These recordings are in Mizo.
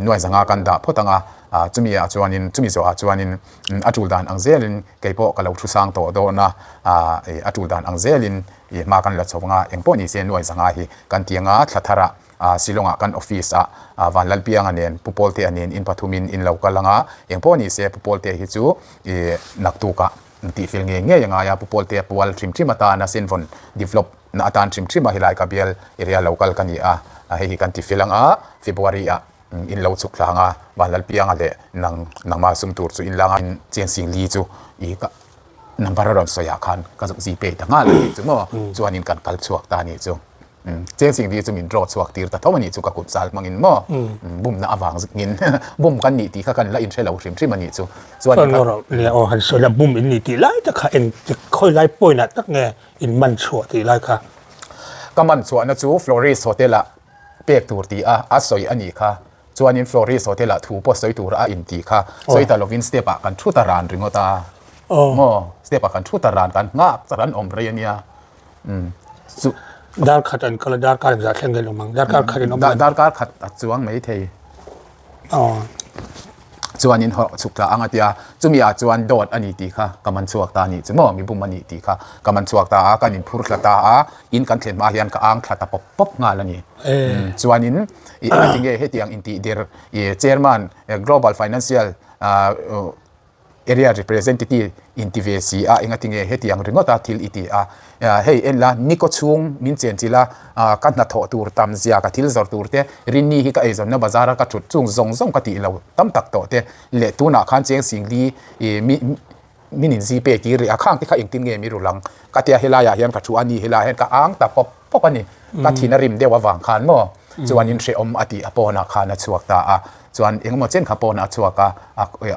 Nuai zanga kan dah phawt ang a, chumi ah chuanin chumi zawhah chuanin a tul dan ang zelin kei pawh ka lo thu sang tawh dawn a, a tul dan ang zelin hma kan la chho ang a, engpawh ni se nuai zanga hi kan ti ang a, thla tharah Shillong-ah kan office ah Vanlalpianga nen Pu Pawltea nen in pathumin in lo kal ang a, engpawh ni se Pu Pawltea hi chu naktukah tihfel ngei ngei a ngai a, Pu Pawltea pual hrim hrim atana Senvawn develop na atan hrim hrim a helai ka bial area lo kal ka ni a, hei hi kan ti fel ang a, February ah in lo chhuk thla ang a, Vanlalpianga leh nang nangmah sum tur chu in la ang a, Chiang Sing Li chu i ka number a rawn sawi ah khan ka zuk zipay ta nghal a nih chu maw, chuanin kan kal chhuak ta a nih chu. Chiang Sing Li chu min draw chhuak tir ta tho a nih chu ka kut zal hmangin maw, bumna avang zingin bum kan nih tih kha kan la inhre lo hrim hrim a nih chu, chuanin ka. Nia aw han sawi la bum in nih tih lai tak kha engtik khawi lai point ah tak nge In man chhuah tih lai kha. Ka man chhuahna chu Florist Hotel ah pek tur tih a a sawi a nih kha. Chuanin Florist Hotel ah thu pawh sawi tur a in tih kha. Sawi ta lovin step ah kan thu ta ran ringawt a. Maw? Step ah kan thu ta ran kan nghak char an awm rei a nia. Umm. Chu. Dar khat an kal a, darkar engzah thleng nge an awm ang? Darkar khat in awm ang. Darkar khat a chuang maithei. Chuan in hawrh chhuk tla ang a tia, chumi ah chuan dawt a ni tih kha ka man chhuak ta a nih chu maw, mi bum a nih tih kha ka man chhuak ta a, kan in phur thla ta a, in kan thlen hma hian ka ang thla ta pawp pawp nghal a ni. Chuan in i engati nge hetiang intih der i chairman global financial Area representative in ti ve si a, engati nge hetiang ringawt a thil i ti a? Hei en la, Niko chhung min chen chilh a, ka hnathawh tur tam zia, ka thil zawrh tur te, Rinni hi ka eizawnna bazar a ka thut chung zawng zawng ka tih lo tam tak tawh te leh tunah khan cheng singli i mi min in zipay tir rih a, khang te kha engtin nge mi rul ang? Ka tia helaiah hian ka thu a ni, helaiah hian ka ang ta pawp pawp a ni, ka thin a rim deuh avang khan maw chuanin hrehawm a tih a pawnah khan a chhuak ta a. Chuan engemaw chen kha pawn a chhuak a,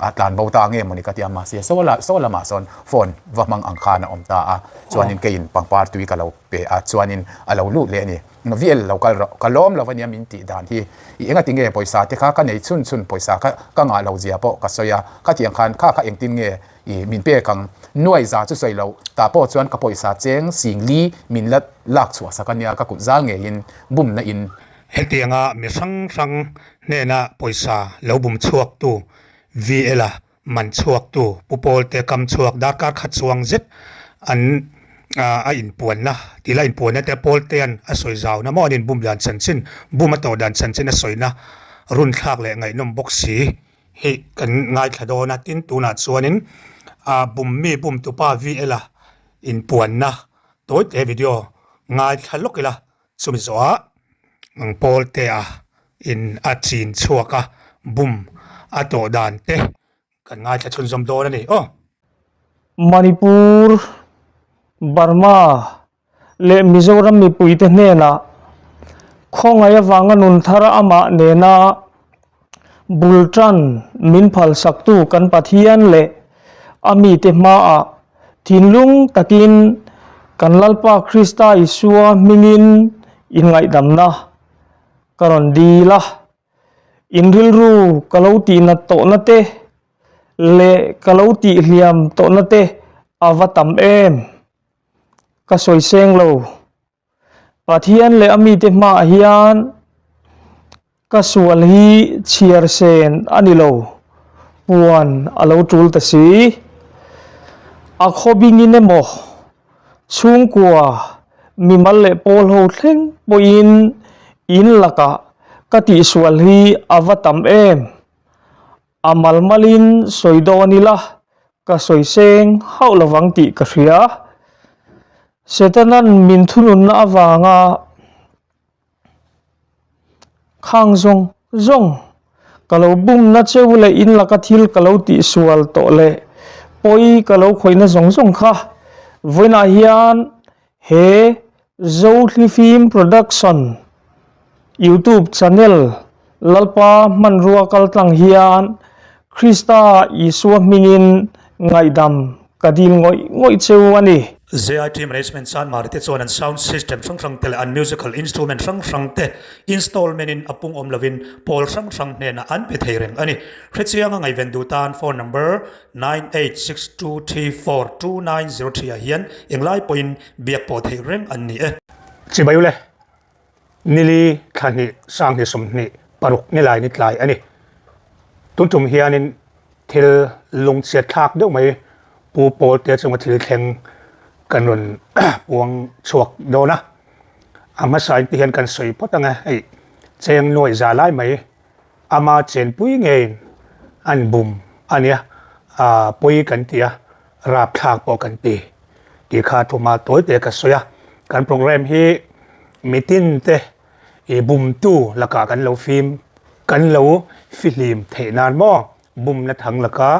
a tlan bo ta nge mawni ka ti a, mahse saw la saw lamah sawn phone va hmang ang khan a awm ta a, chuanin keiin pangpar tui ka lo pe a, chuanin a lo lut leh a ni. VL lo kal rawh, ka lawm lo ania min tih dan hi, i engati nge pawisa te kha ka nei chhun chhun pawisa kha ka ngah lo zia pawh ka sawi a, khatiang khan kha kha engtin nge i min pek ang, nuai za chu sawi lo tah pawh chuan ka pawisa cheng sing li min la lak chhuah sak ania ka kut zal ngeiin bumna in. Hetianga mi hrang hrang hnena pawisa lo bum chhuaktu VL-a man chhuaktu Pu Pawlte kam chhuak darkar khat chuang zet an a inpuanna tila inpuanna te Pawltea'n a sawi zauna maw an inbum dan chanchin bum a tawh dan chanchin a sawina runthlak leh ngaihnawm bawk si hi kan ngaithla dawn a tin tunah chuanin a bum mi bum tupa VL-a inpuanna tawite video ngaithla lawk ila. Chumi zawhah ang Pawltea in a chin chhuak a, bum a tawh dan te kan ngaithla chhunzawm dawn a ni aw. Manipur, Burma leh Mizoram mipuite hnenah khawngaih avanga nun thar amah nena bul tan min phalsaktu kan Pathian leh a mite hmaah Thinlung takin kan Lalpa Krista Isua hmingin inngaihdamna ka rawn dil a, in rilru ka lo tihnat tawhna te leh ka lo tihhliam tawhna te a va tam em? Ka sawi seng lo. Pathian leh a mite hmaah hian ka sual hi chhiar sen a ni lo, puan a lo tul ta si. A khawbingin emaw, chhungkua, mimal leh pawl ho thleng pawhin in lakah ka tihsual hi a va tam em? A malmalin sawi dawn ila, ka sawi seng hauh lovang tih ka hria. Setanan min thununna avanga khang zawng zawng ka lo bumna cheu leh in laka thil ka lo tihsual tawh leh pawi ka lo khawihna zawng zawng kha vawiinah hian he Zohlifim Production YouTube channel Lalpa hmanrua kaltlang hian Krista Isua hmingin ngaihdam ka dil ngawih ngawih cheu a ni. ZIT Management Chanmari te chuan an sound system hrang hrang te leh an musical instrument hrang hrang te installment in a pung awm lovin pawl hrang hrang hnenah an pe thei reng a ni. Hrechianga ngaihven duh tan phone number 9862342903 ah hian englai pawhin Biak pawh theih reng an ni e. Chibai ule, nili thla hnih, 2026 nilai ni tlai a ni. Tun tum hianin thil lungchhiat thlak deuh mai Pu Pawlte chunga thil thleng kan rawn puang chhuak dawn a. A hmasa in ti hian kan sawi phawt ang e, hei cheng nuai za lai mai ama chenpui ngeiin an bum a nia, aa pawi kan ti a, rapthlak pawh kan ti tih kha thuma tawi te ka sawi a. Kan programme hi mitin te I bumtu lakah kan lo fim, kan lo fihlim theih nan maw? Bumna thang laka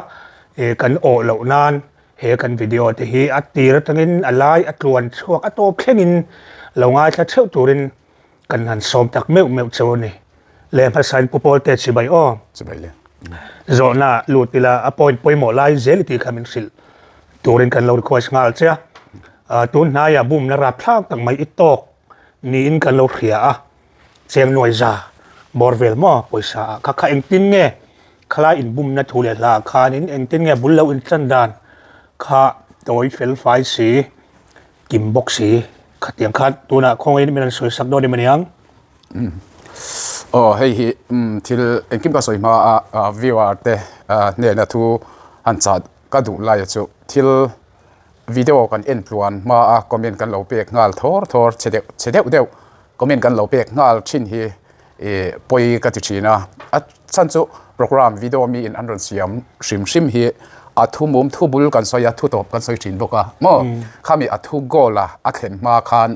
kan awh loh nan he kan video te hi a tir atangin a lai a tluan chhuak a tawp thlengin lo ngaithla theuh turin kan han sawm tak meuh meuh cheu a ni. Le hmasain Pu Pawlte chibai aw. Chibai le. Zawhna lut ila a point pawimawh lai zel i tih kha min hrilh turin kan lo request nghal che a. Tun hnaiah bumna rapthlak tak mai i tawk niin kan lo hria a, cheng nuai za bawr vel maw pawisa ah kha kha engtin nge khalai inbumna thu leh hla ah khanin engtin nge bul lo intlan dan kha tawi fel fai si kim bawk si khatiang khan tunah khawngaiin min rawn sawi sak dawn em aniang. Aw hei hi thil engkim ka sawi hma a viewer te hnena thu han chah ka duh lai chu thil Video kan en tluan hma a comment kan lo pek nghal thawr thawr chhe deuh chhe deuh deuh comment kan lo pek nghal thin hi ih pawi ka ti thin a a chhan chu program video mi in an rawn siam hrim hrim hi a thu mum thu bul kan sawi a thu tawp kan sawi thin bawk a maw khami a thu goal a a thlen hma khan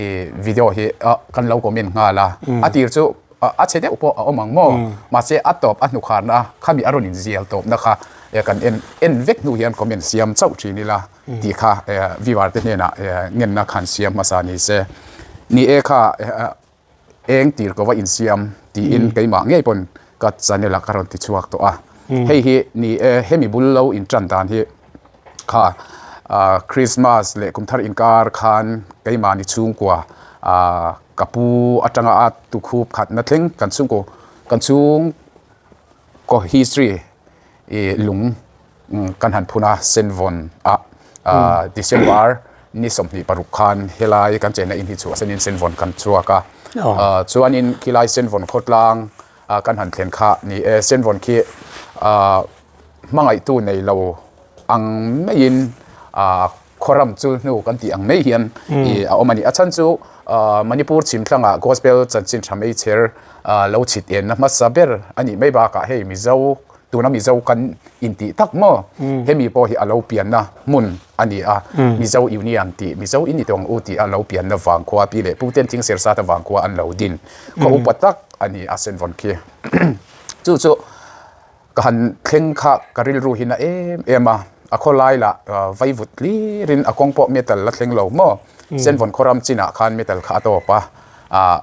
ih video hi kan lo comment nghal a a tir chu a chhe deuh pawh a awm ang maw mahse a tawp a hnukharna khami a rawn inzial tawpna kha kan en en vek hnu hian comment siam chauh thin ila tih kha viewer te hnenah ngenna khan siam hmasa ni se ni e kha eng tir ko va insiam tiin keimah ngei pawn ka channel ah ka rawn ti chhuak tawh a hei hi ni e hemi bul lo intan dan hi kha Christmas leh kumthar inkar khan keimahni chhungkua Ka pu atanga a tukhup khatna thleng kan chhungkaw kan chhungkaw history ih lung kan han phun a senvawn ah December ni 26 khan helai kan chenna in hi chhuah senin senvawn kan chhuak a chuanin khilai senvawn khawtlang kan han thlen kha ni e senvawn khi hmangaihtu nei lo ang maiin Khawram chul hnu kan tih ang mai hian i a awm a ni. A chhan chu Manipur chhim thlangah Gospel chanchin tha meichher lo chhit enna hmasa ber a nih mai bakah hei Mizo tuna Mizo kan intih tak maw hemi pawh hi a lo pianna hmun a ni a. Mizo Union tih Mizo in i tawng u tih a lo pianna vangkhua pi leh pu ten thing ser sata vangkhua an lo din khaw upa tak a ni a senvawn khi. Chu chu Ka han thleng kha ka rilru hi na em em a, a khawlai lah vaivut tlirin a kawng pawh metal la thleng lo maw? Senvawn khawram chinah khan metal kha a tawp a, ah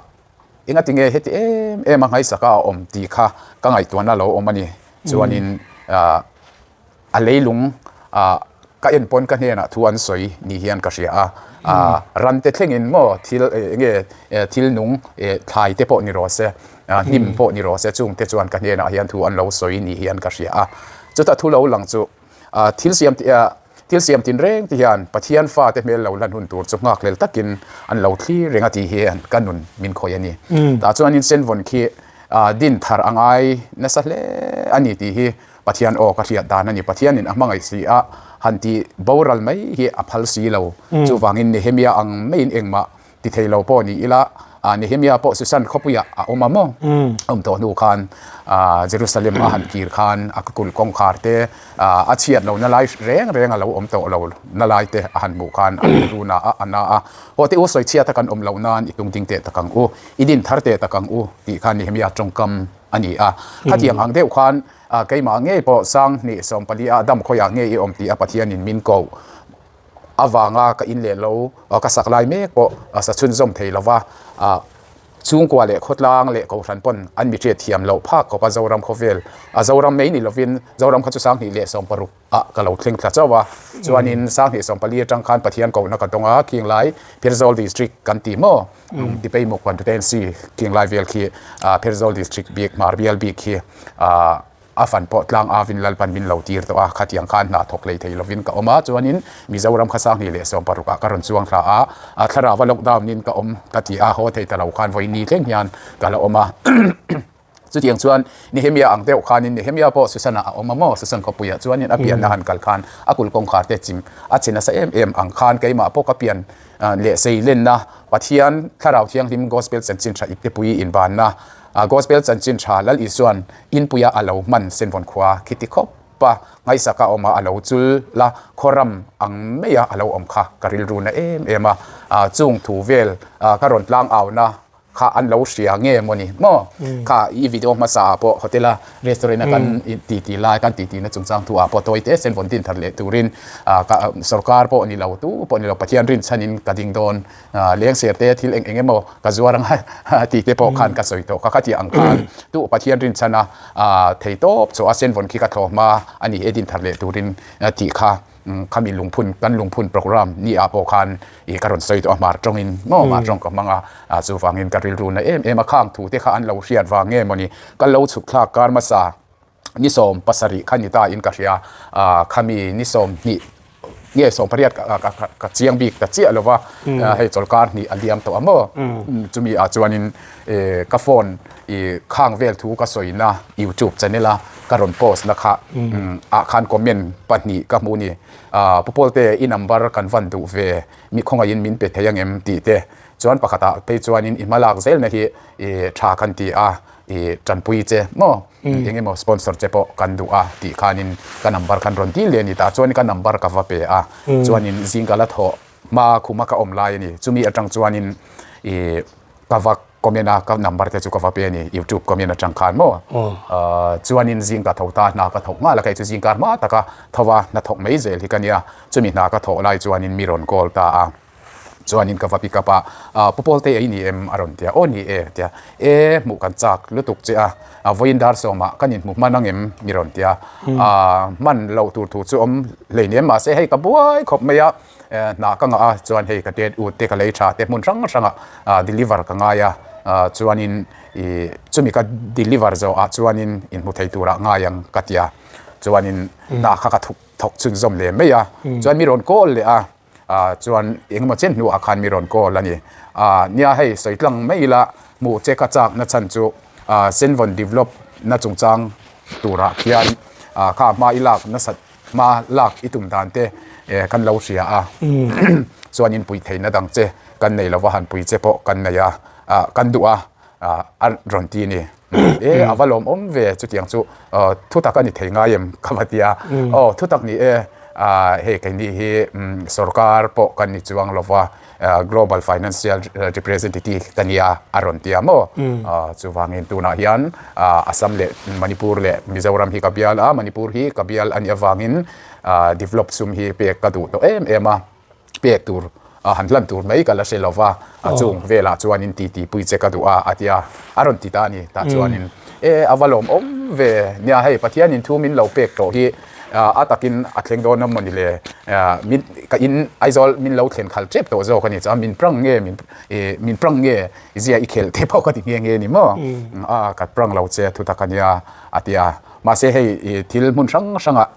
engati nge heti em em a nghaisaka a awm tih kha ka ngaihtuahna lo awm a ni. Chuanin ah a leilung ah ka en pawn ka hnenah thu an sawi ni hian ka hria a, ah ran te thlengin maw thil eng nge thil nung thlai te pawh ni rawh se, hnim pawh ni rawh se chung te chuan ka hnenah hian thu an lo sawi ni hian ka hria a, chuta thu lo lang chu thil siam thil siam tin reng te hian Pathian fate hmel lo lan hun tur chu nghakhlel takin an lo thlir reng a tih hian ka nun min khawih a ni. Tah chuanin senvawn khi din thar a ngai nasa hle a ni tih hi Pathian aw ka hriat dan a ni. Pathianin a hmangaih si a, han tih boral mai hi a phal si lo. Chuvangin Nehemia ang maiin engmah ti thei lo pawh ni ila, Nehemia pawh Susan khawpuiah a awm a maw? Awm tawh hnu khan Jerusalem a han kir khan a kulh kawngkhar te a chhiat lo na lai reng reng a lo awm tawh lo na lai te a han hmuh khan a rilru na a a na a. Haw te u sawi chhiat a kan awm loh nan i tung ding teh tak ang u, i din thar teh tak ang u tih khan Nehemia tawngkam a ni a. Khatiang ang deuh khan keimah ngei pawh Sanghnih 14 ah dam khawiah nge i awm tih a Pathianin min koh avanga ka in leh lo ka sak lai mek pawh sa chhunzawm thei lova chhungkua leh khawtlang leh kohhran pawn an mi hriat thiam loh phak khawp a Zoram khawvel a Zoram mai ni lovin Zoram kha chu 2016 ah ka lo thleng thla chauh a chuanin 2014 atang khan Pathian kohna ka dawng a Khinglai Pherzawl District kan ti maw Tipeimuk Constituency Khinglai vel khi Pherzawl District bik Hmar bial bik khi A fan pawh tlang avin Lalpan min lo tir tawh a, khatiang khan hna thawk lei thei lovin ka awm a, chuanin Mizoram kha 2016 ah ka rawn chuang thla a, a thlarau a lockdown in ka awm ka ti a, haw thei ta lo khan vawi ni thleng hian ka la awm a. Chutiang chuan Nehemia ang deuh khanin Nehemia pawh Susan-ah a awm a maw? Susan khawpuiah chuanin a pianna han kal khan a kulh kawngkhar te chim a che nasa em em ang khan keimah pawh ka pian leh seilenna Pathian Thlarau Thianghlim Gospel Chanchin Tha Iptepui inbanna Gospel Chanchin Tha Lal Isuan inpuia a lo hman Senvawn khua khiti khawp a ngaihsaka awm a a lo chul la khawram ang maia a lo awm kha ka rilru na em em a chung thu vel ka rawn tlang auna kha an lo hria nge maw ni maw kha i video hmasa ah pawh hotel a restaurant a kan ti ti lai kan ti ti na chungchang thu ah pawh tawi te sen vawn din thar leh turin ka sorkar pawh ni lo tu pawh ni lo Pathian rin chhan in ka ding dawn leng ser te thil eng eng emaw ka zuar anga tih te pawh khan ka sawi tawh kha khatia ang khan tu Pathian rin chhan a thei tawp chu a sen vawn khi ka thlawh hma a ni e din thar leh turin tih kha Khami lungphun, kan lungphun program ni ah pawh khan ih ka rawn sawi tawh a, hmar tawngin maw hmar tawng ka hmang a, chuvangin ka rilru na em em a, khang thu te kha an lo hriat vang nge mawni, ka lo chhuk thlak kar hmasa ni 70 kha ni ta in ka hria, khami ni 20 nge 18 ka chiang bik ta chiah lova, hei chawlkar hnih a liam tawh a maw, chumi ah chuanin ka phone ih khang vel thu ka sawina youtube channel a ka rawn post na kha ah khan comment pahnih ka hmu ni ah pu Pawlte i number kan van duh ve mi khawngaihin min pe thei angem tih te chuan pakhat ah phei chuanin i hma lak zel na hi ih tha kan ti a ih tanpui che maw eng emaw sponsor che pawh kan duh a tih khanin ka number khan rawn dil leh a ni tah chuan ka number ka va pe a chuanin zing ka la thawh hma khuma ka awm lai a ni chumi atang chuanin ih ka va comment a ka number te chu ka va pe a ni youtube comment atang khan maw chuanin zing ka tho ta hna ka thawk nghal a kei chu zing kar hma taka tho a hna thawk mai zel hi ka nia chumi hna ka thawh lai chuanin mi rawn call ta a chuanin ka va pick up a pu Pawlte ei ni em a rawn ti a aw ni e tia e hmuh kan chak lutuk che a vawiin dar sawmah kan inhmu hman ang em mi rawn ti a hman loh tur thu chu awm hleinem mahse hei ka buai khawp mai a. Hna ka ngah a chuan hei ka tet ut te ka lei tha te hmun hrang hrangah deliver ka ngai a chuanin ih chumi ka deliver zawh ah chuanin inhmu thei turah ngai ang ka ti a chuanin hna kha ka thuk thawk chhunzawm leh mai a chuan mi rawn call leh a chuan engemaw chen hnuah khan mi rawn call a ni nia hei sawi tlang mai ila hmuh che ka chak na chhan chu senvawn develop na chungchang turah khian kha hma i lak nasat Hma lak i tum dan te kan lo hria a, chuanin pui theihna dang che kan nei lova han pui che pawh kan nei a, kan duh a, a rawn ti a ni. E a va lawmawm ve chutiang chu thutak a ni thei ngai em ka va ti a, aw thutak ni e, hei keini hi sorkar pawh kan ni chuang lova Global Financial Representative ka nia a rawn ti a maw? Chuvangin tunah hian Assam leh Manipur leh Mizoram hi ka bial a, Manipur hi ka bial a nih avangin develop sum hi pek ka duh tawh em em a, pek tur han hlan tur mai ka la hre lo va, a chung velah chuanin titi pui che ka duh a a ti a, a rawn ti ta a ni. Tah chuanin e a va lawmawm ve nia hei Pathianin thu min lo pek tawh hi A takin a thleng dawn a mawni le? Min ka in Aizawl min lo thlen khalh tep tawh zawk a ni chuan min prang nge min ih min prang nge zia i khelh te pawh ka ti nghe nghe ni maw? A ka prang lo che thu tak a nia a ti a. Mahse hei ih thil hmun hrang hrangah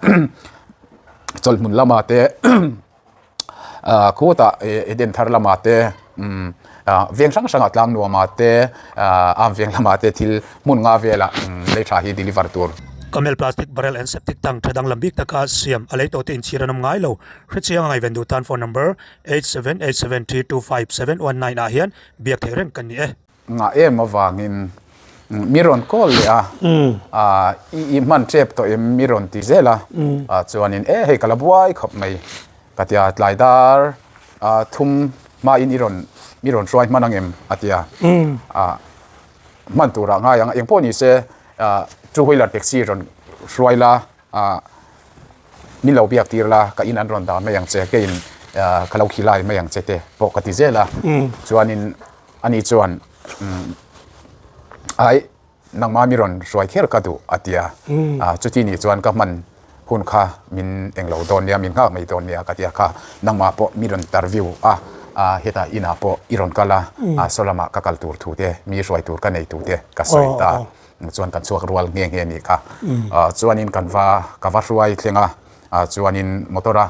chawlhmun lama te Khutah Eden thar lamah te veng hrang hrangah tlang nuamah te arm veng lamah te thil hmun nga velah lei tha hi deliver tur. Camel plastic barrel and septic tank tha danglam bik taka siam a lei tawh te inchhir an awm ngai lo. Hrechiang a ngaihven duh tan phone number 8787325719 ah hian biak theih reng kan ni e. Ngah em avangin mi rawn call leh a, i hman tep tawh em mi rawn ti zel a, chuanin e hei ka la buai khawp mai ka ti a, tlai dar thum hmain i rawn mi rawn hruai hman ang em a ti a, hman turah ngai ang engpawh ni se two wheeler taxi rawn hruai la. Min lo biak tir la, ka in an rawn dah mai ang che, keiin ka lo khilai mai ang che te pawh ka ti zel a. Chuanin ani chuan ai nangmah mi rawn hruai kher ka duh a ti a. Chuti nih chuan ka hman hun kha min englo dawn nia, min nghak mai dawn nia ka ti a kha. Nangmah pawh mi rawn interview a, hetah inah pawh i rawn kal a, saw lamah ka kal tur thu te, mi hruai tur ka nei thu te ka sawi ta. Chuan kan chhuak rual nghe nghe nih kha. Chuanin kan va ka va hruai thleng a, chuanin motor a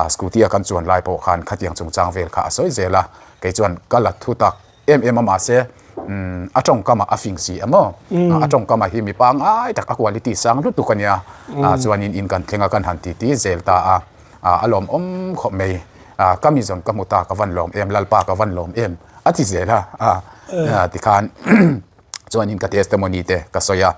scooty a kan chuan lai pawh khan khatiang chungchang vel kha a sawi zel a, kei chuan ka la thu tak em em a mahse A tawngkam ah a fing si a maw? A tawngkam ah hi mi pangngai tak a quality sang lutuk a nia. Chuanin in kan thleng a kan han titi zel ta a, a lawmawm khawp mai. Ka mi zawn ka hmu ta ka van lawm em, Lalpa ka van lawm em a ti zel a. Tikhan Chuanin ka testimony te ka sawi a,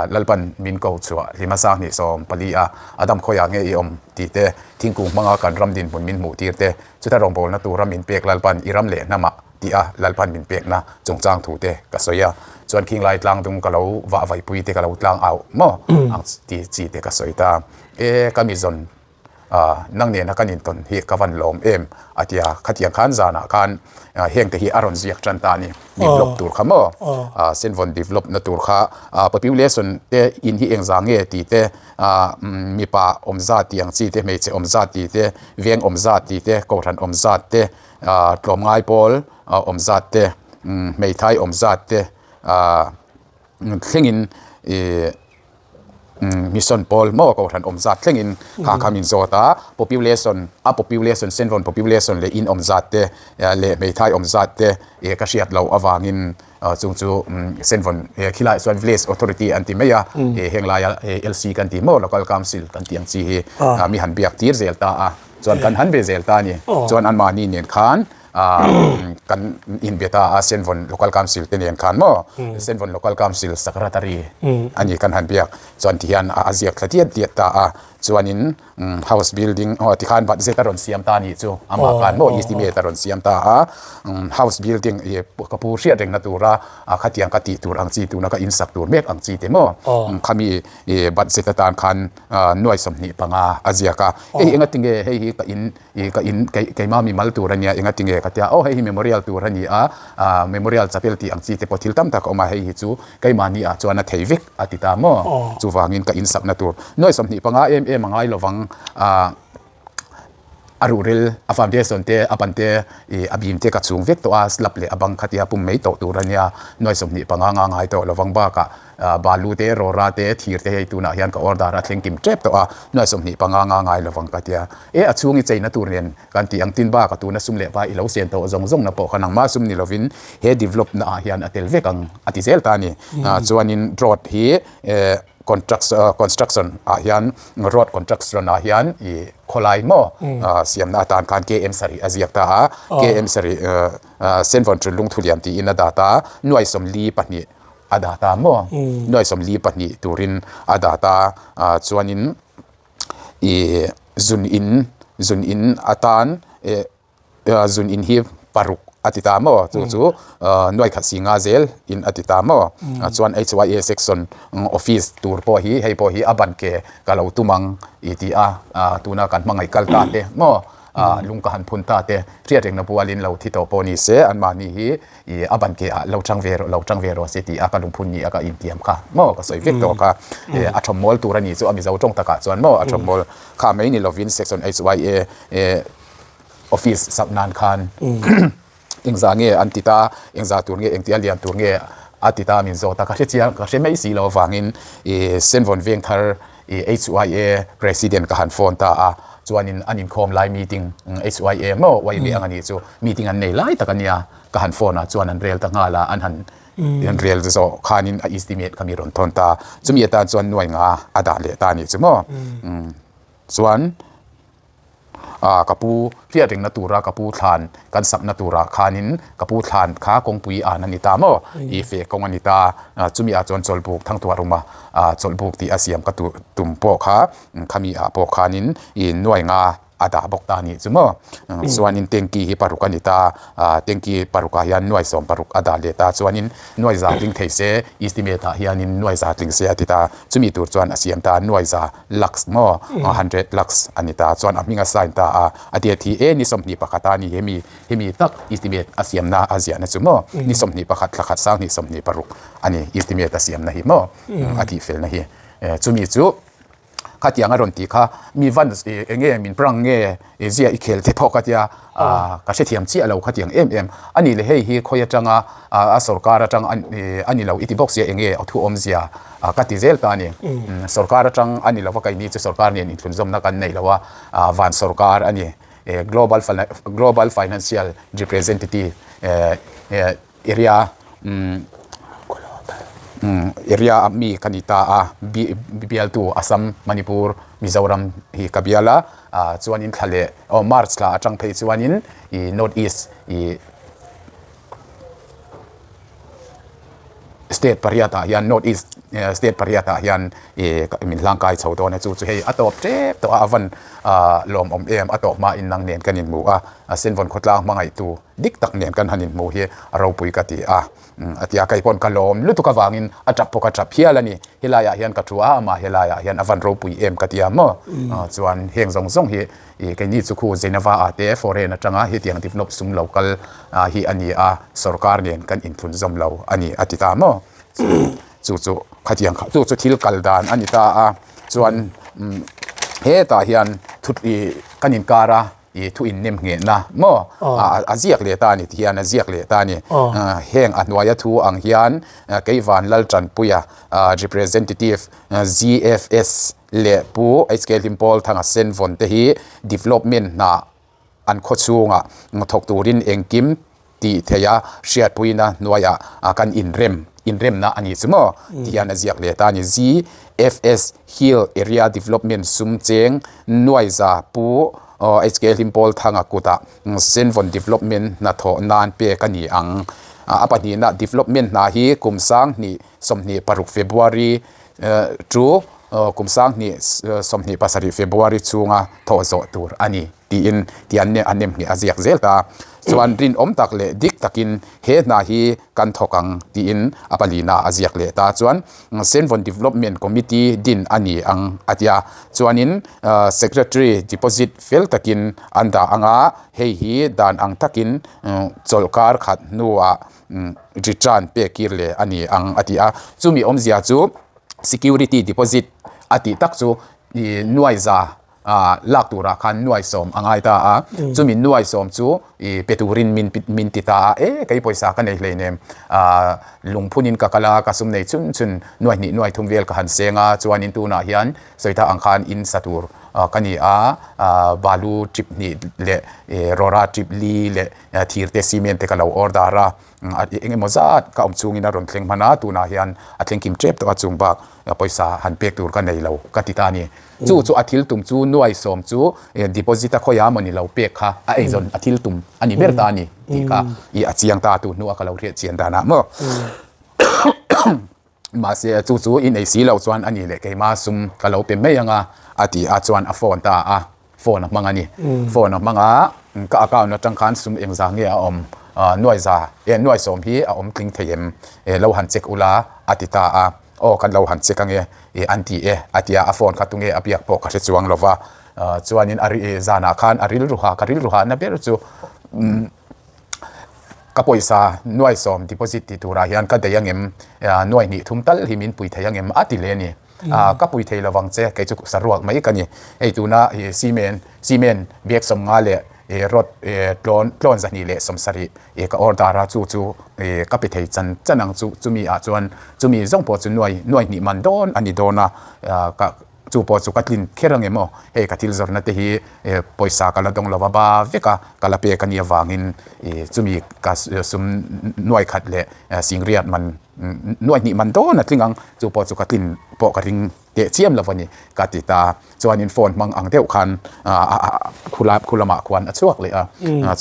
Lalpan min ko chhuah hlima sang hnih 14 a, Adam khawiah nge i awm tih te, thingkung hmanga kan ram dinhmun min hmuh tir te, chuta rawngbawlna tura min pek Lalpan i ram leh hnamah tih a Lalpan min pekna chungchang thu te ka sawi a, chuan khinglai tlangdung ka lo vah vaipui te ka lo tlang au maw ang ti chi te ka sawi ta. E ka mi zawn Nang nena kan intawn hi ka van lawm em a ti a, khatiang khan zanah khan heng te hi a rawn ziak tan ta a ni, develop tur kha maw, Senvawn develop na tur kha population te in hi engzah nge tih te, mipa awm zat tih ang chi te, hmeichhe awm zat tih te, veng awm zat tih te, kohhran awm zat te, tlawmngai pawl awm zat te, hmeithai awm zat te thlengin ih. Mission pawl maw kohhran awm zat thlengin kha kha min zawt a, population a population senrawn population leh in awm zat te leh hmeithai awm zat te ih ka hriat loh avangin chung chu senrawn khilaiah chuan village authority an ti mai a, ih heng laia LC kan tih maw local council kan tih ang chi hi mi han biak tir zel ta a, chuan kan han ve zel ta a ni, chuan anmahni nen khan. Kan inbe ta a Senvawn Local Council te nen khan maw Senvawn Local Council Secretary a ni kan han biak chuan ti hian a ziak thla diat diat ta a chuanin house building aw tikhan budget a rawn siam ta a nih chu amah khan maw estimate a rawn siam ta a house building ih ka pu hriat rengna tura khatiang ka tih tur ang chi tuna ka insak tur mek ang chi te maw khami ih budget atan khan nuai 25 a ziak a hei engatinge hei hi ka in Ih ka in kei keimah mi mal tur a nia enga tinge ka tia aw hei hi memorial tur a ni a ah memorial chapel tih ang chi te pawh thil tam tak a awm a hei hi chu keimahni ah chuan a thei vek a ti ta maw chuvangin ka insakna tur nuai 25 em em a ngai lovang ah a ruhrel a foundation te a ban te ih a bim te ka chhung vek tawh a slab leh a bang kha tia pum mai tawh tur a nia nuai 25 nga ngai tawh lovang bakah Balu te, Rora te, Thir te hei tunah hian ka order a thleng kim tep tawh a, nuai 25 nga ngai lovang ka tia. E a chhung i cheina tur nen kan tih ang tin bak a tuna sum leh vai i lo sen tawh zawng zawng na pawh kha nangmah sum ni lovin he develop na ah hian a tel vek ang a ti zel ta a ni. Chuanin road hi construction ah hian road construction ah hian i khawlai maw siamna atan khan KM sarih a ziak ta a, KM sarih Senvawn Trinlung Thulian tiin a dah ta a, nuai 42 A dah ta maw? Nuai 42 turin a dah ta a, chuanin ih zun in zun in atan eh zun in hi paruk a ti ta maw? Chu chu nuai khat si nga zel in a ti ta maw? Chuan HYA section office tur pawh hi hei pawh hi a ban ke ka lo tum ang i ti a, tuna kan hmangaih kal ta te maw? Lung ka han phun ta te hriat rengna bualin lo thi tawh pawh ni se anmahni hi I a ban ke ah lo chang ve rawh, lo chang ve rawh se ti a ka lungphun ni a ka intiam kha maw ka sawi vek tawh kha. E a thawmmawl tur a ni chu a Mizo tawng takah chuan maw a thawmmawl kha mai ni lovin Section HYA e office sak nan khan engzah nge an ti ta, engzah tur nge, engtia lian tur nge a ti ta min zawt a, ka hre chiang ka hre mai si lo avangin i Senvawn Vengthar i HYA President ka han phone ta a, chuanin an inkhawm lai meeting HYA maw YMA ang a nih chu meeting an nei lai tak a nia. Ka han phone ah chuan an rel ta nghal a, an han an rel zawh khanin a estimate kha mi rawn thawn ta. Chumi atan chuan nuai nga a dah leh ta a nih chu maw. Chuan ah ka pu hriat rengna tura ka pu thlan kan sakna turah khanin ka pu thlan kha kawngpui an a ni ta maw, i feh kawng a ni ta. Chumi ah chuan chawlhbuk thangtuah ruma chawlhbuk tih a siam ka tum pawh kha khami ah pawh khanin i nuai nga a dah bawk ta a nih chu maw. Chuanin tanky hi paruk a ni ta a, tanky parukah hian nuai 60 a dah leh ta chuanin nuai za tling thei se estimate ah hianin nuai za tling se a ti ta chumi tur chuan a siam ta nuai za lakhs maw hundred lakhs a ni ta chuan a hming a sign ta a, a date hi e ni 21 a ni hemi hemi tak estimate a siamna a ziahna chu maw ni 21 thla khat sang hnih 26 a ni estimate a siamna hi maw a tihfelna hi chumi chu. Khatiang a rawn tih kha mi van eng nge min prang nge zia i khel te pawh ka tia ka hrethiam chiah lo khatiang em em a nih leh hei hi khawi atanga a sorkar atang a ni lo i ti bawk sia eng nge a thu awmzia ka ti zel ta a ni sorkar atang a ni lo va keini chu sorkar nen inthlunzawmna kan nei lo a van sorkar a ni global global financial representative area. Area a mi ka ni ta a, bialtu Assam, Manipur, Mizoram hi ka bial a, chuanin thla leh aw March thla atang phei chuanin ih North East ih State pariat ah hian North East State pariat ah hian ih min hlangkai chho dawn a, chu chu hei a tawp tep tawh a, a van lawmawm em a tawp hmain nang nen kan inhmu a, Senvawn khawtlang hmangaihtu dik tak nen kan han inhmu hi a ropui ka ti a. A ti a, kei pawn ka lawm lutuk avangin a tap pawh ka tap hial a ni. Helaiah hian ka thu a, amah helaiah hian a van ropui em ka ti a maw? Chuan heng zawng zawng hi ih keini chu khu Geneva ah te foreign atanga hetiang develop sum lo kal hi a ni a, sorkar nen kan inthlun zawm lo a ni a ti ta maw? Chu chu khatiang kha chu chu thil kal dan a ni ta a, chuan hetah hian thu ih kan inkar a. I thu innem nghehna maw a ziak leh ta a ni ti hian a ziak leh ta a ni. Heng a hnuaia thu ang hian Keivan Laltanpuia representative ZFS leh Pu HK Hlimpawl Thanga Senvawn te hi development hna an khawchhungah thawk turin engkim tih theih a, hriatpuina hnuaiah kan inrem, inremna a ni chu maw? Ti hian a ziak leh ta a ni. ZFS Hill Area Development sum cheng nuaiza Pu HK Hlimpawl Thanga kutah Senvawn Development hnathawh nan pek a ni ang. A pahnihna development hna hi kum 20 26 February to kum 2027 February chhunga thawh zawh tur a ni. Tiin ti an an nem ngheh a ziak zel ta a. Chuan rinawm tak leh dik takin he hna hi kan thawk ang tiin a palina a ziak leh ta. Chuan Senvawn Development Committee din a ni ang a ti a. Chuanin Secretary deposit fel takin an dah ang a, hei hi dan ang takin chawlhkar khat hnuah return pek kir leh a ni ang a ti a. Chumi awmzia chu security deposit a tih tak chu nuaiza ah lak turah khan nuai sawm a ngai ta a, chumi nuai sawm chu ih pe turin min min ti ta a, e kei pawisa ka nei hleinem ah lungphunin ka kal a, ka sum nei chhun chhun nuai hnih nuai thum vel ka han seng a, chuanin tunah hian sawita ang khan in sa tur ka ni a, ah balu trip hnih leh ih rawra trip li leh thir te cement te ka lo order a, eng emaw zat ka awm chungin a rawn thleng hman a, tunah hian a thleng kim tep tawh a chung bak pawisa han pek tur ka nei lo ka ti ta a ni. Chu chu a thil tum chu nuai sawm chu deposit a khawiah maw ni lo pek kha a eizawn a thil tum a ni ber ta a ni tih kha i a chiang ta tu hnuah ka lo hriat chian danah maw. Mahse chu chu i nei si lo chuan a ni leh keima sum ka lo pe mai anga a ti a chuan a phone ta a. Phone a hmang a ni. Phone a hmang a, ka account atang khan sum engzah nge a awm, nuaiza eh nuaisawm hi a awm tling thei em, eh lo han check ula a ti ta a, aw kan lo han check ange eh an ti e a ti a, a phone kha tunge a biak pawh ka hre chuang lo va, chuanin a ri zanah khan a rilruha ka rilruha na ber chu ka pawisa nuaisawm deposit tih turah hian ka daih angem, nuai hnih thum tal hi min pui thei angem a ti leh a ni. Ah ka pui thei lovang che kei chu saruak mai ka ni. Hei tuna ih cement cement bag 50 leh ih rod ih tlawn tlawn zahnih leh 70 ih ka order a chu chu ih ka pe thei chan chan ang chu chumi ah chuan chumi zawng pawh chu nuai nuai hnih man dawn a ni dawn a ah ka chu pawh chu ka tlin kher ang em aw hei ka thil zawrhna te hi ih pawisa ka la dawng lo va ba vek a ka la pek a nih avangin ih chumi ka sum nuai khat leh singriat man Nuai hnih man dawn a tling ang, chu pawh chu ka tlin pawh ka ring teh chiam lo a ni ka ti ta. Chuanin phone hmang ang deuh khan khula khu lamah khuan a chhuak leh a,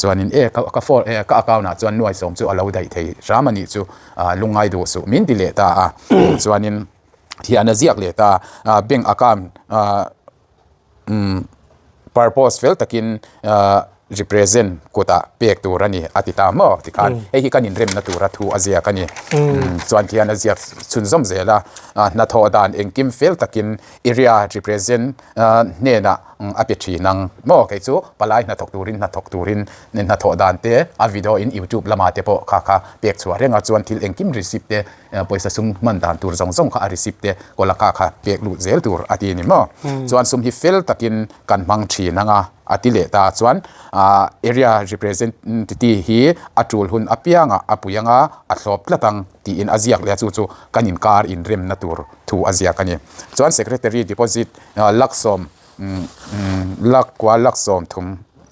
chuanin e ka phone e ka account ah chuan nuai sawm chu a lo daih thei hram a nih chu lungngai duh suh min ti leh ta a. Chuanin thian a ziak leh ta a, bank account Purpose fel takin represent kutah pek tur a ni a ti ta maw tikhan hei hi kan inremna tura thu a ziak a ni. Chuan khian a ziak chhunzawm zel a, hnathawh dan engkim fel takin area represent hnenah a pe thin ang maw kei chu palai hnathawk turin hnathawk turin hnathawh dan te a video in youtube lamah te pawh kha kha pek chhuah reng a chuan thil engkim receipt te Pawisa sum hman dan tur zawng zawng kha a receipt te kawlaka kha pek lut zel tur a ti a ni maw? Chuan sum hi fel takin kan hmang thin ang a, a ti leh ta. Chuan area representative hi a tul hun apiangah a pui ang a, a thlawp tlat ang tiin a ziak leh a, chu chu kan inkar inremna tur thu a ziak a ni. Chuan secretary deposit laksawm, lakkua laksawm thum.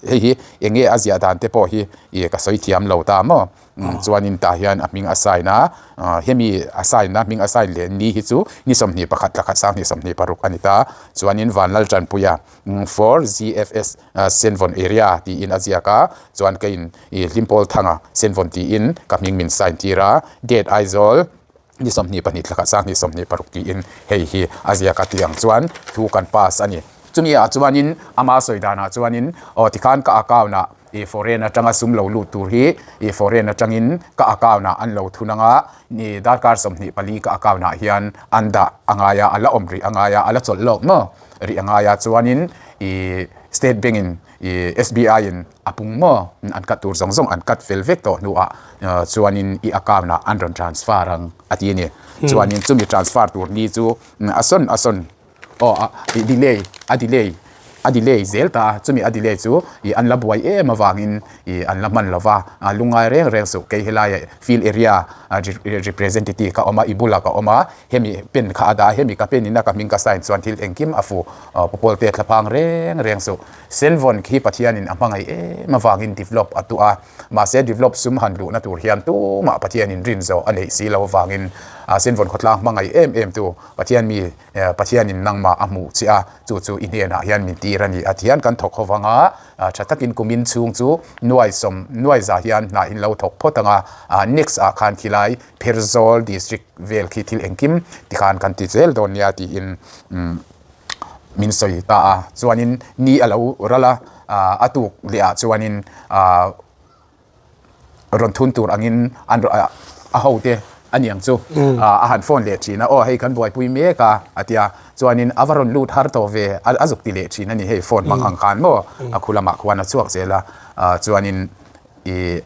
Hei hi eng nge a ziah dan te pawh hi ih ka sawi thiam lo ta maw? Chuanin tah hian a hming a sign a, hemi a sign na hming a sign leh ni hi chu ni 21 thla khat 2026 a ni ta. Chuanin Vanlal Tanpuia for ZFS Senvawn area tiin a ziak a, chuan keiin ih Hlimpawl Thanga Senvawn tiin ka hming min sign tir a, date Aizawl ni 22 thla khat 2026 tiin hei hi a ziak a tih ang chuan thu kan pass a ni. Chumi ah chuanin ama sawi danah chuanin aw tikhan ka account ah ih foreign atanga sum lo lut tur hi ih foreign atangin ka account ah an lo thun anga ni darkar 24 ka account ah hian an dah a ngai a a la awm rih a ngai a a la chawlh lawk maw rih a ngai a chuanin ih state bank in ih S_B_I in a pung maw an cut tur zawng zawng an cut fel vek tawh hnuah chuanin i account ah an rawn transfer ang a ti a ni chuanin chumi transfer tur ni chu a sawn a sawn. Aw a ih delay a delay a delay zel ta a chumi a delay chu ih an la buai em avangin ih an la hman lo va a lungngai reng reng suh kei helai field area representative ka awm a i bulah ka awm a hemi pen kha a dah a hemi ka pen in a ka hming ka sign chuan thil engkim a fu pawl te thlaphang reng reng suh Senvawn khi Pathianin a hmangaih em avangin develop a tuah a mahse develop sum han luhna tur hian tumah Pathianin rin zawh a neih si lo avangin Senvawn khawtlang hmangaih em em tu Pathian mi Pathianin nangmah a hmuh che a, chu chu i hnenah hian min tir a ni. A thian kan thawk ho vang a, tha takin kumin chhung chu nuai sawm, nuai za hian hna in lo thawk phawt ang a, next ah khan khilai Pherzawl district vel khi thil engkim tikhan kan ti zel dawn nia tiin min sawi ta a. Chuanin ni a lo ral a, a tuk leh ah chuanin rawn thun tur angin an a ho te a niang chu a han phone leh thin a aw hei kan buaipui mek a a tia chuanin a va rawn lut har tawh ve a zuk ti leh thin a ni hei phone hmang ang khan maw a khu lamah khuan a chhuak zel a chuanin ih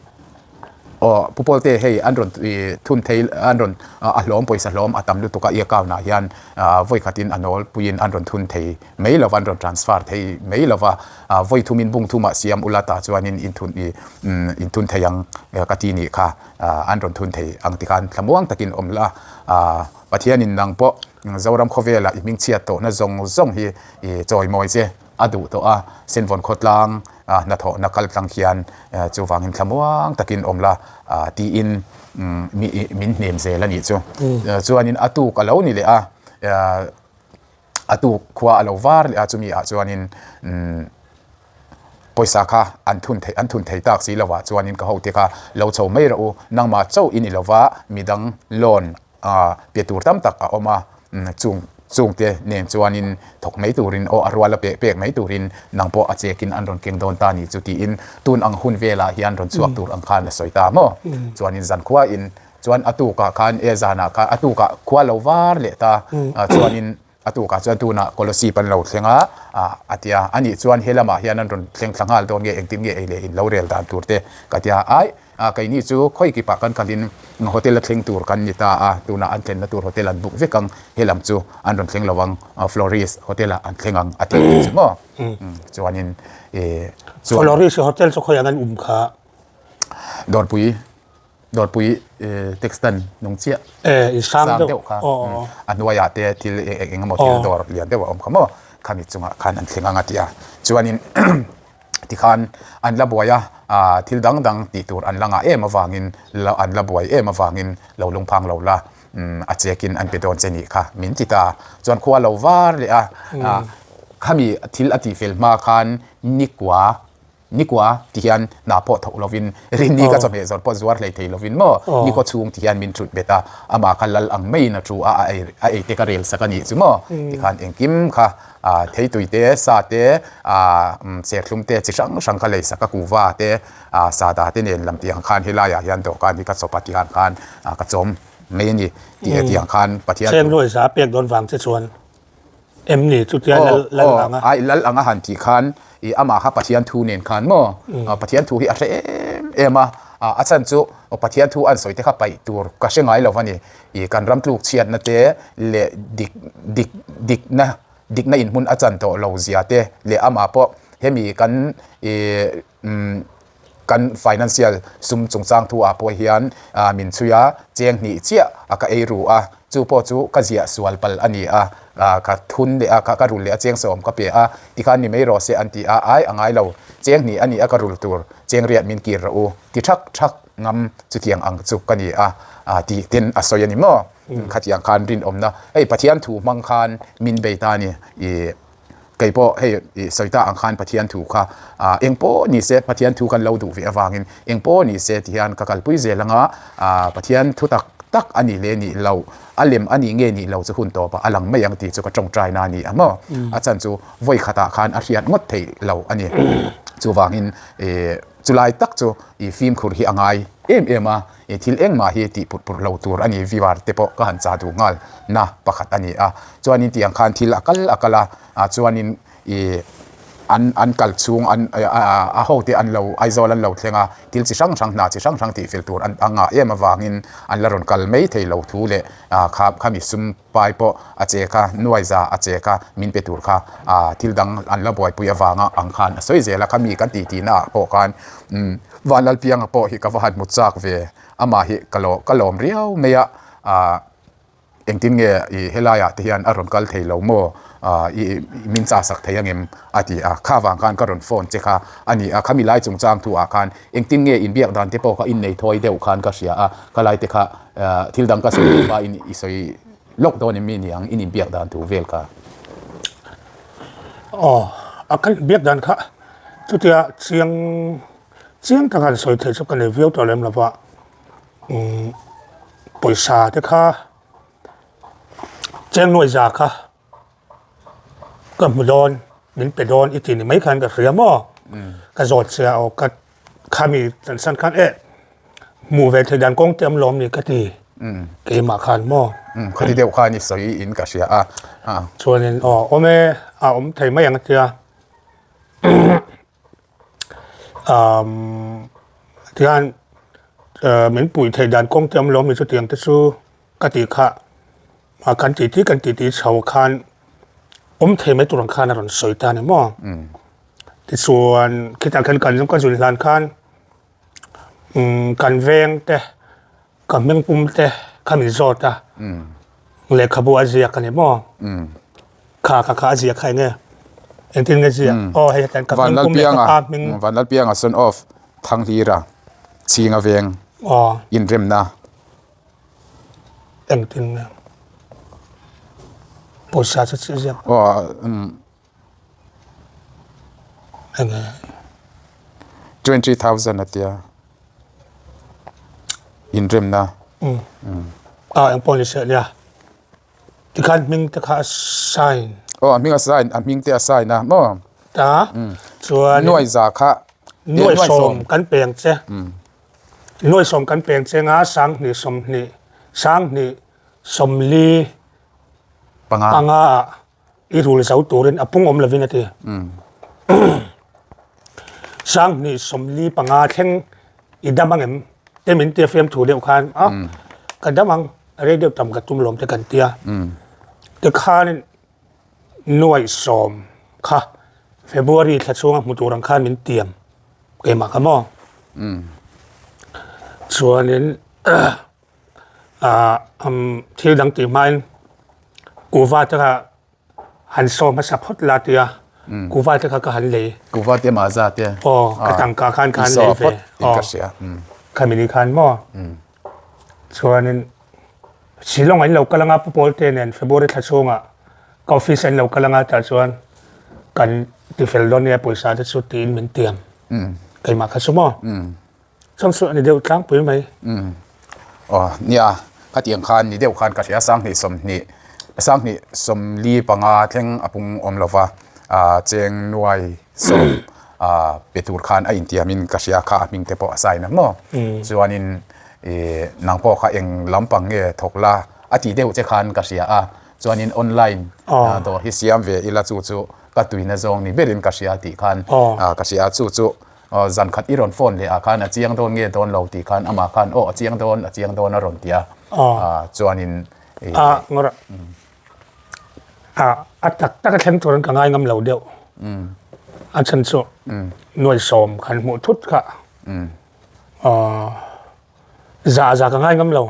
aw pu Pawlte hei an rawn ih thun thei an rawn a hlawm pawisa hlawm a tam lutuk a i account ah hian vawi khatin a nawl puiin an rawn thun thei mai lova an rawn transfer thei mai lova vawi thumin bung thumah siam ula tah chuanin inthun i inthun thei ang ka ti nih kha an rawn thun thei ang ti khan thlamuang takin awm la Pathianin nang pawh Zoram khawvela i hmingchhiat tawhna zawng zawng hi i chawimawi che a duh tawh a Senvawn khawtlang hnathawhna kal tlang hian chuvangin thlamuang takin awm la tiin min hnem zel a nih chu chuanin a tuk a lo ni leh a. A tuk khua a lo var leh a, chumi ah chuanin umm pawisa kha an thun thei an thun thei tak si lovah chuanin ka hote kha lo chho mai rawh u, nangmah chauh i ni lova midang loan ah pe tur tam tak a awm a, chung chungte nen chuanin thawk mai turin aw a rual a peh pek mai turin nang pawh a chekin an rawn keng dawn ta ni chu tiin tun ang hun velah hian rawn chhuak tur ang khan a sawi ta maw? Chuanin zankhuain Chuan a tukah khan e zanah khan a tukah khua lo var leh ta chuanin a tukah chuan tunah Kolosip an lo thleng a a tia a nih chuan he lamah hian an rawn thleng thla nghal dawn nge engtin nge ei leh in lo rel dan tur te ka tia ai keini chu khawi kipah kan kalin hotel a thleng tur kan ni ta a tunah an thlenna tur hotel an book vek ang he lam chu an rawn thleng lo ang Florist hotel ah an thleng ang a tih chu maw chuanin chuan Florist hotel chu khawiah an um kha Dawrpui Dawrpui textan nung chiah sang deuh kha a hnuaiah te thil eng emaw thil dawr lian deuh a awm kha maw khami chungah khan an thleng ang a ti a chuanin tikhan an la buai a thil dang dang tih tur an la ngah em avangin an la buai em avangin lo lungphang lo la a chekin an pe dawn che nih kha min ti ta chuan khua lo var leh a khami thil a tihfel hma khan nikua Nikua ti hian hna pawh thawk lovin Rinni ka chawhmeh zawrh pawh zuar hlei thei lovin maw Nikaw chhung ti hian min thut bet a, amah kha lal ang maiin a thu a, a ei a ei te ka rel sak a nih chu maw tikhan engkim kha theitui te, sa te, serthlum te chi hrang hrang ka lei sak a, kuva te, sada te nen lam tih ang khan helaiah hian dawhkan hi ka chawp a tih ang khan ka chawm mai a ni tih tiang khan Pathian Cheng nuai za pek dawn vang che chuan Em ni chutia lal lal anga. Ai lal anga han tih khan i amah kha Pathian thu nen khan maw Pathian thu hi a hre em em a a chhan chu Pathian thu an sawi te kha paih tur ka hre ngai lo a ni i kan ram tluk chhiatna te leh dik dik dikna dikna inhmun a chan tawh lo zia te leh amah pawh hemi kan i Kan financial sum chungchang thu ah pawh hian min chhui a, cheng hnih chiah a ka ei ru a, Chu pawh chu ka ziah sual palh a ni a, ka thun leh a, ka rul leh a cheng sawm ka pe a, tikhan ni mai rawh se an ti a, ai a ngai lo, cheng hnih a ni a ka rul tur, cheng riat min kir rawh u, ti thak thak ngam chutiang ang chu ka ni a, tih ten a sawi a ni maw? Khatiang khan rinawmna, hei Pathian thu hmang khan min bei ta a ni, ih. Kei pawh hei i sawi ta ang khan Pathian thu kha eng pawh ni se Pathian thu kan lo duh ve avangin eng pawh ni se ti hian ka kalpui zel anga Pathian thu tak tak a nih leh nih loh a lem a nih nge nih loh chu hun tawpah a lang mai ang tih chu ka tawngtai na a ni a maw a chan chu vawi khatah khan a hriat ngawt theih lo a ni chuvangin chulai tak chu i fimkhur hi a ngai em em a. I thil engmah hi tih put put lo tur a ni, viewer te pawh ka han chah duh nghal na pakhat a ni a. Chuanin tiang khan thil a kal a kal a, ah chuanin ih an an kal chhung an a ho te an lo Aizawl an lo thleng a, thil chi hrang hrang hna chi hrang hrang tih fel tur an a ngah em avangin an la rawn kal mai thei lo thu leh ah kha khami sum pai pawh a che kha nuai za a che kha min pe tur kha ah thil dang an la buaipui avanga ang khan a sawi zel a, khami kan tih tihna ah pawh khan umm Vanlalpianga pawh hi ka va han hmu chak ve, amah hi ka lo ka lawm riau mai a, ah engtin nge i helaiah te hian a rawn kal thei lo maw, ah i min chah sak thei angem a ti a, kha vang khan ka rawn phone che kha a ni a, khami lai chungchang thu ah khan engtin nge inbiak dan te pawh kha innei thawi deuh khan ka hria a, khalai te kha thil dang ka sawi duh hma in i sawi lawk dawn em mi niang in inbiak dan thu vel kha. Aw a kan inbiak dan kha Chutia chiang chiang taka han sawi theih chu ka nei viau tawh lem lova, umm pawisa te kha cheng nuai za kha ka hmu dawn min pe dawn i ti ni mai khan ka hria maw? Ka zawt che a aw ka khami chansan khan eh hmuh ve theih dan kawng te awm lawm ni ka ti keimah khan maw? Khati deuh khan i sawi in ka hria a. Chuanin aw awm e a awm thei mai ang a tia. umm tihian min puih theih dan kawng te awm lo mi chutiang te chu ka tih kha a kan tih tih kan tih tih chho khan awm thei mai tur ang khan a rawn sawi ta a ni maw tichuan khitah khan kan ka zun hlan khan umm kan veng te. Ka hming pum te kha min zawt a, lehkhabu a ziak a ni maw? Kha kha kha a ziak kha enge? Engtin nge ziak? Aw hei hetiang ka hming pum leh ka pa hming. Vanlalpianga son of Thanghlira Chhinga veng inremna. Engtin nge? Pawisa chu chi ziak. Aw Enge? 20,000 a tia. Inremna. Umm. A eng pawh ni se nia. Tikhan hming te kha a sign. Aw a hming a sign, a hming te a sign a maw? Ta. Chuan. Nuai za kha. Nuai sawm kan peng che. Nuai sawm kan peng che nga 20 20 20 40 panga. Panga ah I rul zo turin a pung awm lovin a ti. 20 45 thleng i dam ang em? Te min tia fiamthu deuh khan a ka dam ang rei deuh tam ka tum lawm te kan tia. Tikhanin nuaih sawm kha February thla chhunga hmu tur ang khan min tiam keimah kha maw? Chuanin ah umm thil dang tih hmain kuhva te kha han saw hmasa phawt la tia kuhva te kha ka han lei. Kuhva te mahza te. Aw ka tangka khan ka han lei ve. Aw ka hria. Khami ni khan maw chuanin Shillong an lo kal anga Pu Pawlte nen February thla chhungah ka office an lo kal anga tah chuan kan tifel dawn nia pawisa te chu tiin min tiam keimah kha chu maw. Chuan chu a ni deuh tlangpui mai. Umm. Aw nia, khatiang khan ni deuh khan ka hria 20 20 20 45 thleng a pung awm lo va, ah cheng nuai sawm ah pe tur khan a intiamin ka hria kha a hming te pawh a sign ang maw. Chuanin ih nang pawh kha eng lampang nge thawk la a tih deuh che khan ka hria a, chuanin online dawr hi siam ve ila chu chu ka tuina zawng ni berin ka hria tih khan ka hria a, chu chu Aw zan khat i rawn phone leh ah khan a chiang dawn nge dawn lo tih khan amah khan aw a chiang dawn a chiang dawn a rawn ti a ah chuanin ih Ah ngawrh ah a tak tak a thleng turin ka ngai ngam lo deuh a chhan chu nuai sawm khan hmuh thut kha ah za za ka ngai ngam lo.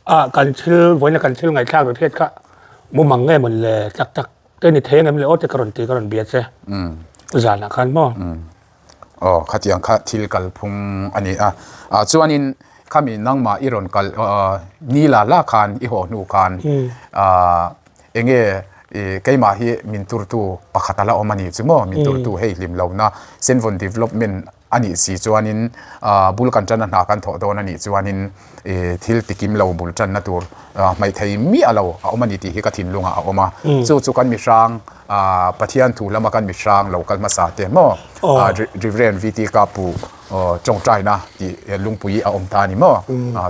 Ah kan thil vawiina kan thil ngaihthlak ri hriat kha mumang nge mawn le tak tak te ni thei angem le aw te ka rawn ti ka rawn bia che zanah khan maw. Aw khatiang kha thil kalphung a ni a, ah chuanin khami nangmah i rawn kal ni la la khan i haw hnu khan ah enge i keimah hi min turtu pakhat a la awm a ni chu maw min turtu hei hlim lohna Senvawn Development a nih si chuanin bul kan tanna hna kan thawh dawn a nih chuanin thil tikim lo bul tanna tur hmaih thei miah lo a awm a ni tih hi ka thinlungah a awm a. Chu chu kan mihrang Pathian thu lama kan mihrang lo kal hmasa te maw Reverend VT Kapu tawngtaina tih lungpui a awm ta a ni maw?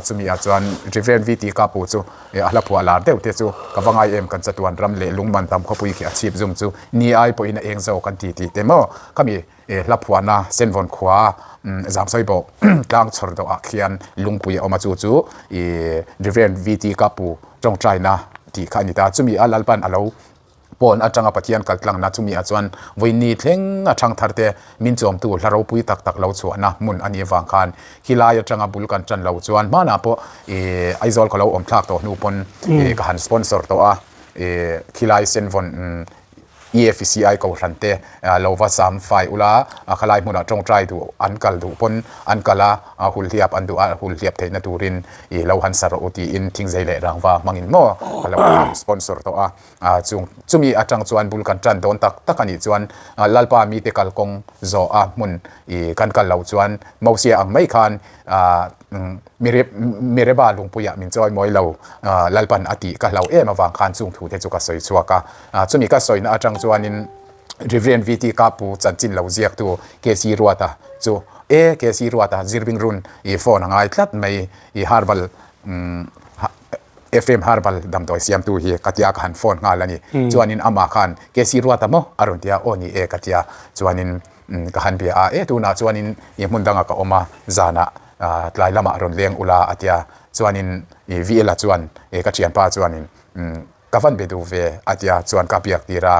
Chumi ah chuan Reverend VT Kapu chu a hla phuah lar deuh te chu ka va ngai em kan chatuan ram leh lungman tam khawpui khi a chhip zum chu ni ai pawhin a eng zo kan ti tih te maw khami Hla phuahna Senvawn khua Zamsawi bawk tlang chhawr deuh ah khian lungpui a awm a, chu chu ih Reverend VT Kapu tawngtaina tih kha a ni ta. Chumi a Lalpan a lo pawn atanga Pathian kal tlangna chumi ah chuan vawiini thleng a thangthar te min chawmtu hla ropui tak tak lo chhuahna hmun a nih avang khan khilai atanga bul kan tan lo chuan hmanah pawh ih Aizawl ka lo awm thlak tawh hnu pawn ih ka han sponsor tawh a, ih khilai Senvawn EFCI kohhran te lo va sam fai ula, khalai hmunah tawngtai duh an kal duh pawn an kal a, hulhliap an duh a, hulhliap theihna turin i lo han sa rawh u tiin thingzei leh rangva hmangin maw ka lo sponsor tawh a. Chung chumi atang chuan bul kan tan dawn tak tak a nih chuan Lalpa mite kalkawng zawh a hmun i kan kal loh chuan Mosia ang mai khan Mireba lungpuiah min chawi mawi lo, Lalpan a tih ka hlauh em avang khan chung thu te chu ka sawi chhuak a. Chumi ka sawina atang chuanin Rev. VT Kapu chanchin lo ziaktu KC Ruata chu, E KC Ruata, Zirbing Run i phone a ngai tlat mai, i Herbal Ephraim Herbal damdawi siamtu hi ka tia ka han phone nghal a ni. Chuanin amah khan KC Ruata maw a rawn ti a, aw ni e ka tia. Chuanin Ka han bia a, e tunah chuanin i hmun dangah ka awm a, zanah tlai lamah rawn leng ula a tia. Chuanin i VL-a chuan e ka thianpa chuanin ka van be duh ve a tia, chuan ka biak tir a,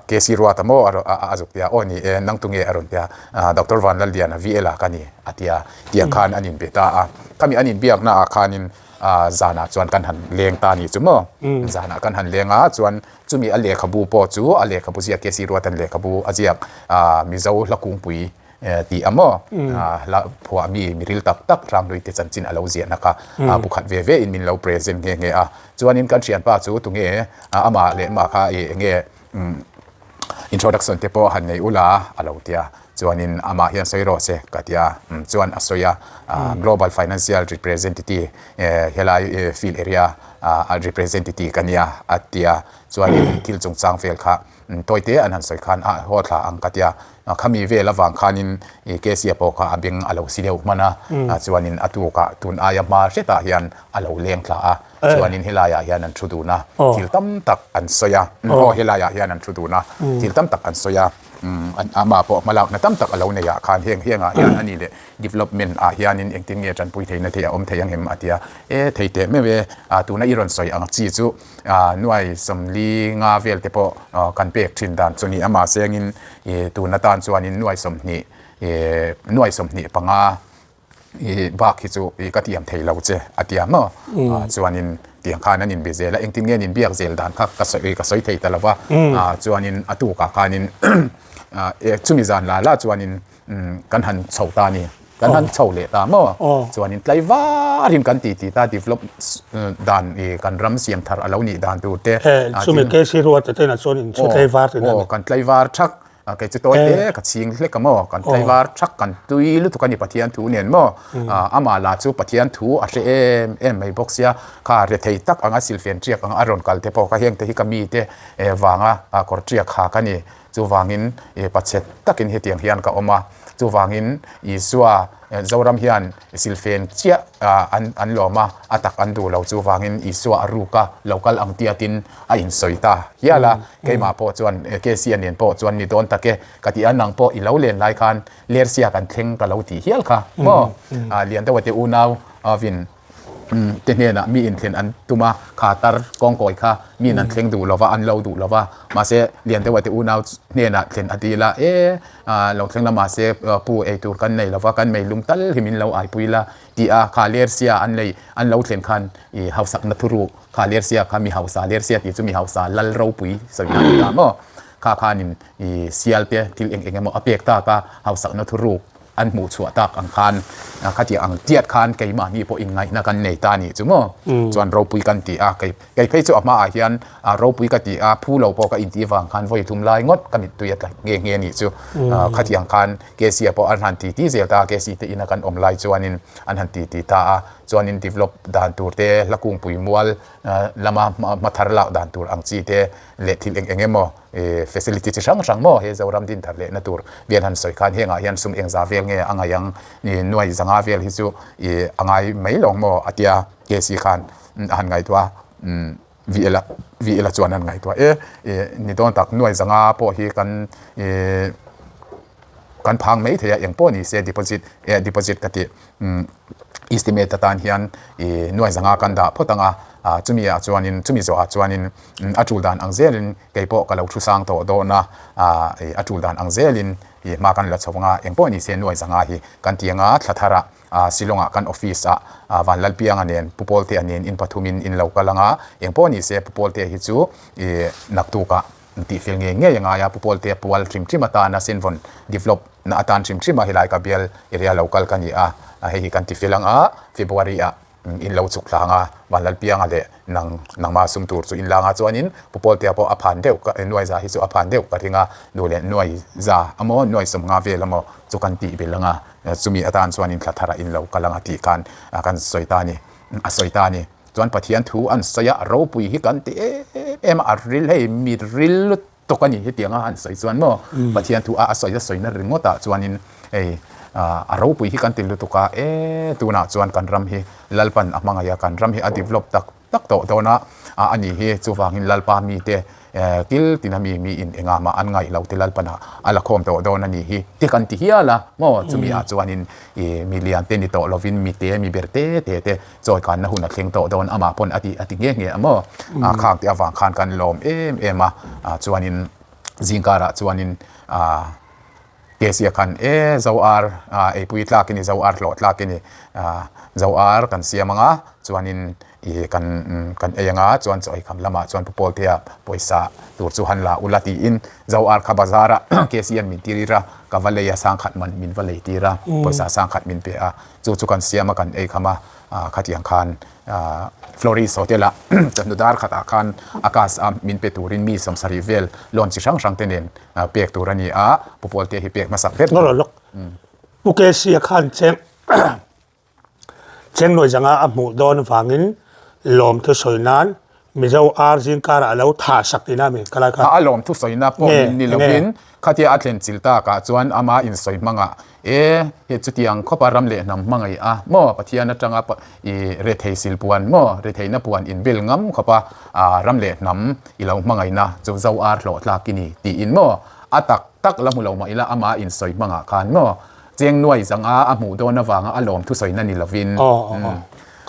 KC Ruata maw a zuk tia, aw ni e, nang tunge a rawn tia, Doctor Vanlalliana VL-a ka ni a tia, tiang khan an inbe ta a. Khami an inbiaknaah khanin zanah chuan kan han leng ta a nih chu maw, zanah kan han leng a, chuan Chumi a lehkhabu pawh chu a lehkhabu ziak KC Ruatan lehkhabu a ziak Mizo hla kungpui tih a maw hla phuah mi miril tak tak Hranghluite chanchin a lo ziahna kha bu khat ve ve in min lo present nghe nghe a. Chuanin kan thianpa chu tunge amah leh mah kha eng nge introduction te pawh han nei ula a lo tia. Chuanin amah hian sawi rawh se ka tia chuan a sawi a Global Financial Representative helai field area a representative ka nia a tia chuanin thil chungchang vel kha tawite an han sawi khan a haw thla ang ka tia khami vel avang khanin i Kesia pawh kha a beng a lo si deuh hman a chuanin a tukah tun aia hma hretah hian a lo leng thla a chuanin helaiah hian an thu dun a thil tam tak an sawi a aw helaiah hian an thu dun a thil tam tak an sawi a amah pawh hmalakna tam tak a lo nei ah khan heng hengah hian a ni leh development ah hianin engtin nge tanpui theihna thei a awm thei ang em a ti a, e thei teh meuh e, tuna i rawn sawi ang chi chu nuai sawmli nga vel te pawh kan pek thin dan chu ni a mahse angin tun atan chuanin nuai sawmhnih nuai 25 I bak hi chu i ka tiam thei lo che a tia maw? Chuanin tiang khan an inbe zel a, engtin nge an inbiak zel dan kha ka sawi ka sawi thei ta lo va. Chuanin a tukah khanin chumi zan la la chuanin kan han chho ta a ni. Kan han chho leh ta maw? Chuanin tlaivarin kan ti ti ta develop dan i kan ram siam thar a lo nih dan tur te. Chumi KC Ruata te inah chuan inchhe tlaivar tih na a ni. Aw, kan tlaivar thak. A kei chu tawi te ka chhing hlek a maw, kan tlaivar thak kan tui lutuk a ni Pathian thu nen maw, amah lah chu Pathian thu a hre em em mai bawk sia, kha rethei tak anga silfen tiak anga a rawn kal te pawh kha heng te hi ka mi te vanga kawr tiak ha ka ni, chuvangin pachhe takin hetiang hian ka awm a, chuvangin Isua Zoram hian silfen chiah an an lawm a, a tak an duh lo chuvangin Isua a ruk a, lo kal ang tiatin a insawi ta hial a, keimah pawh chuan KC-a nen pawh chuan ni dawn tak e ka ti a, nang pawh i lo len lai khan Lersia kan thleng ka lo tih hial kha maw, Lian deuha te unau avin. te hnenah mi inthlen an tum a, kha tar kawngkawi kha miin an thleng duh lova, an lo duh lova, mahse lian deuha te unau hnenah thlen a dil a, e lo thleng la mahse pu eitur kan nei lova, kan meilum tal hi min lo aipui la tih a, kha lersia an lei an lo thlen khan i hausakna thuruk kha lersia kha mi hausa lersia tih chu mi hausa lal ropui sawina a ni ta maw, kha khanin i sial te thil eng eng emaw a pek tak a, hausakna thuruk an hmuh chhuah tak ang khan khatiang ang tiat khan keimahni pawh inngaihna kan nei ta nih chu maw chuan ropui kan ti a kei kei phei chu a hmaah hian ropui ka ti a phu lo pawh ka intih vang khan vawi thum lai ngawt ka mittui a tla nghe nghe nih chu khatiang khan KC ah pawh an han ti ti zel ta a KC te ina kan awm lai chuanin an han ti ti ta a chuanin develop dan tur te hla kungpui mual lama hma thar lak dan tur ang chi te leh thil eng eng emaw facility chi hrang hrang maw he Zoram din thar lehna tur vel han sawi khan hengah hian sum engza vel nge a ngaih ang nuai zanga vel hi chu ih a ngai mai lo maw a tia KC khan a han ngaihtuah a VL a VL a chuan a han ngaihtuah e ih ni dawn tak nuai zanga pawh hi kan ih kan phang mai thei a eng pawh ni se deposit eh deposit ka tih estimate atan hian ih nuai zanga kan dah phawt ang a ah chumi ah chuanin chumi zawhah chuanin a tul dan ang zelin kei pawh ka lo thu sang tawh dawn a ah ih a tul dan ang zelin ih hma kan la chho ang a eng pawh ni se nuai zanga hi kan ti ang a thla thar ah ah Shillong ah kan office ah ah Vanlalpianga nen Pu Pawltea nen in pathumin in lo kal ang a eng pawh ni se Pu Pawltea hi chu ih naktuk ah Tih fel ngei ngei a ngai a, Pu Pawltea pual hrim hrim atana Senvawn develop na atan hrim hrim a helai ka bial area lo kal ka ni a, hei hi kan ti fel ang a, February ah in lo chuk thla ang a, Vanlalpianga leh nang nangma sum tur chu in la ang a, chuanin Pu Pawltea pawh a phan deuh ka nuai za hi chu a phan deuh ka ring a, duh leh nuai za amaw nuai sawmnga vel amaw chu kan tih belh ang a, chumi atan chuanin thla tharah in lo kal ang a tih khan kan sawi ta a ni, a sawi ta a ni. Chuan Pathian thu an sawi a, ropui hi kan ti em em a, a ril hei mi ril lutuk a ni hetiang a han sawi chuan maw Pathian thu a a sawi a sawina ringawt ah chuanin hei a ropui hi kan ti lutuk a, e tunah chuan kan ram hi Lalpan a hmangaih a, kan ram hi a develop tak tak tawh dawn a, a ni hi chuvangin Lalpa mite Kil tina mi miin engah mah an ngaih lo te Lalpana a la khawm tawh dawn a nih hi ti kan ti hial a maw? Chumi ah chuanin i mi lian te ni tawh lovin mi te mi ber te te te chawi kanna hun a thleng tawh dawn amah pawn a ti a ti nghe nghe a maw? A khang te avang khan kan lawm em em a, chuanin zingkarah chuanin ah Kesia khan e zo ar eipui tlak i ni, zo ar hlawh tlak i ni, zo ar kan siam ang a, chuanin i kan kan ei ang a, chuan chaw eikham lamah chuan Pu Pawltea pawisa tur chu han la ula tiin zo ar kha bazar ah Kesian min tir a, ka va lei a, sangkhat man min va lei tir a, pawisa sangkhat min pe a, chu chu kan siam a kan eikham a, khatiang khan Florist Hotel ah chawhnu dar khatah khan a cast a min pe turin mi sawmsarih vel loan chi hrang hrang te nen pek tur a ni a, Pu Pawlte hi pek hmasak ber tur. Lawk Pu KC a khan cheng Chengnawi zanga a hmuh dawn vangin lawmthu sawi nan Mizo ar zingkarah a lo thah sak ina mi ka lai kha. A lawmthu sawina pawh min ni lovin khatia a thlen chil takah chuan ama insawi hmangah e he chutiang khawpa ram leh hnam hmangaih a maw Pathian atanga i rethei sil puan maw retheihna puan inbel ngam khawpa ram leh hnam i lo hmangaihna chu zo ar hlawh tlak i ni tiin maw a tak tak la hmu lo mah ila ama insawi hmangah khan maw cheng nuai zanga a hmuh dawn avanga a lawmthu sawina ni lovin.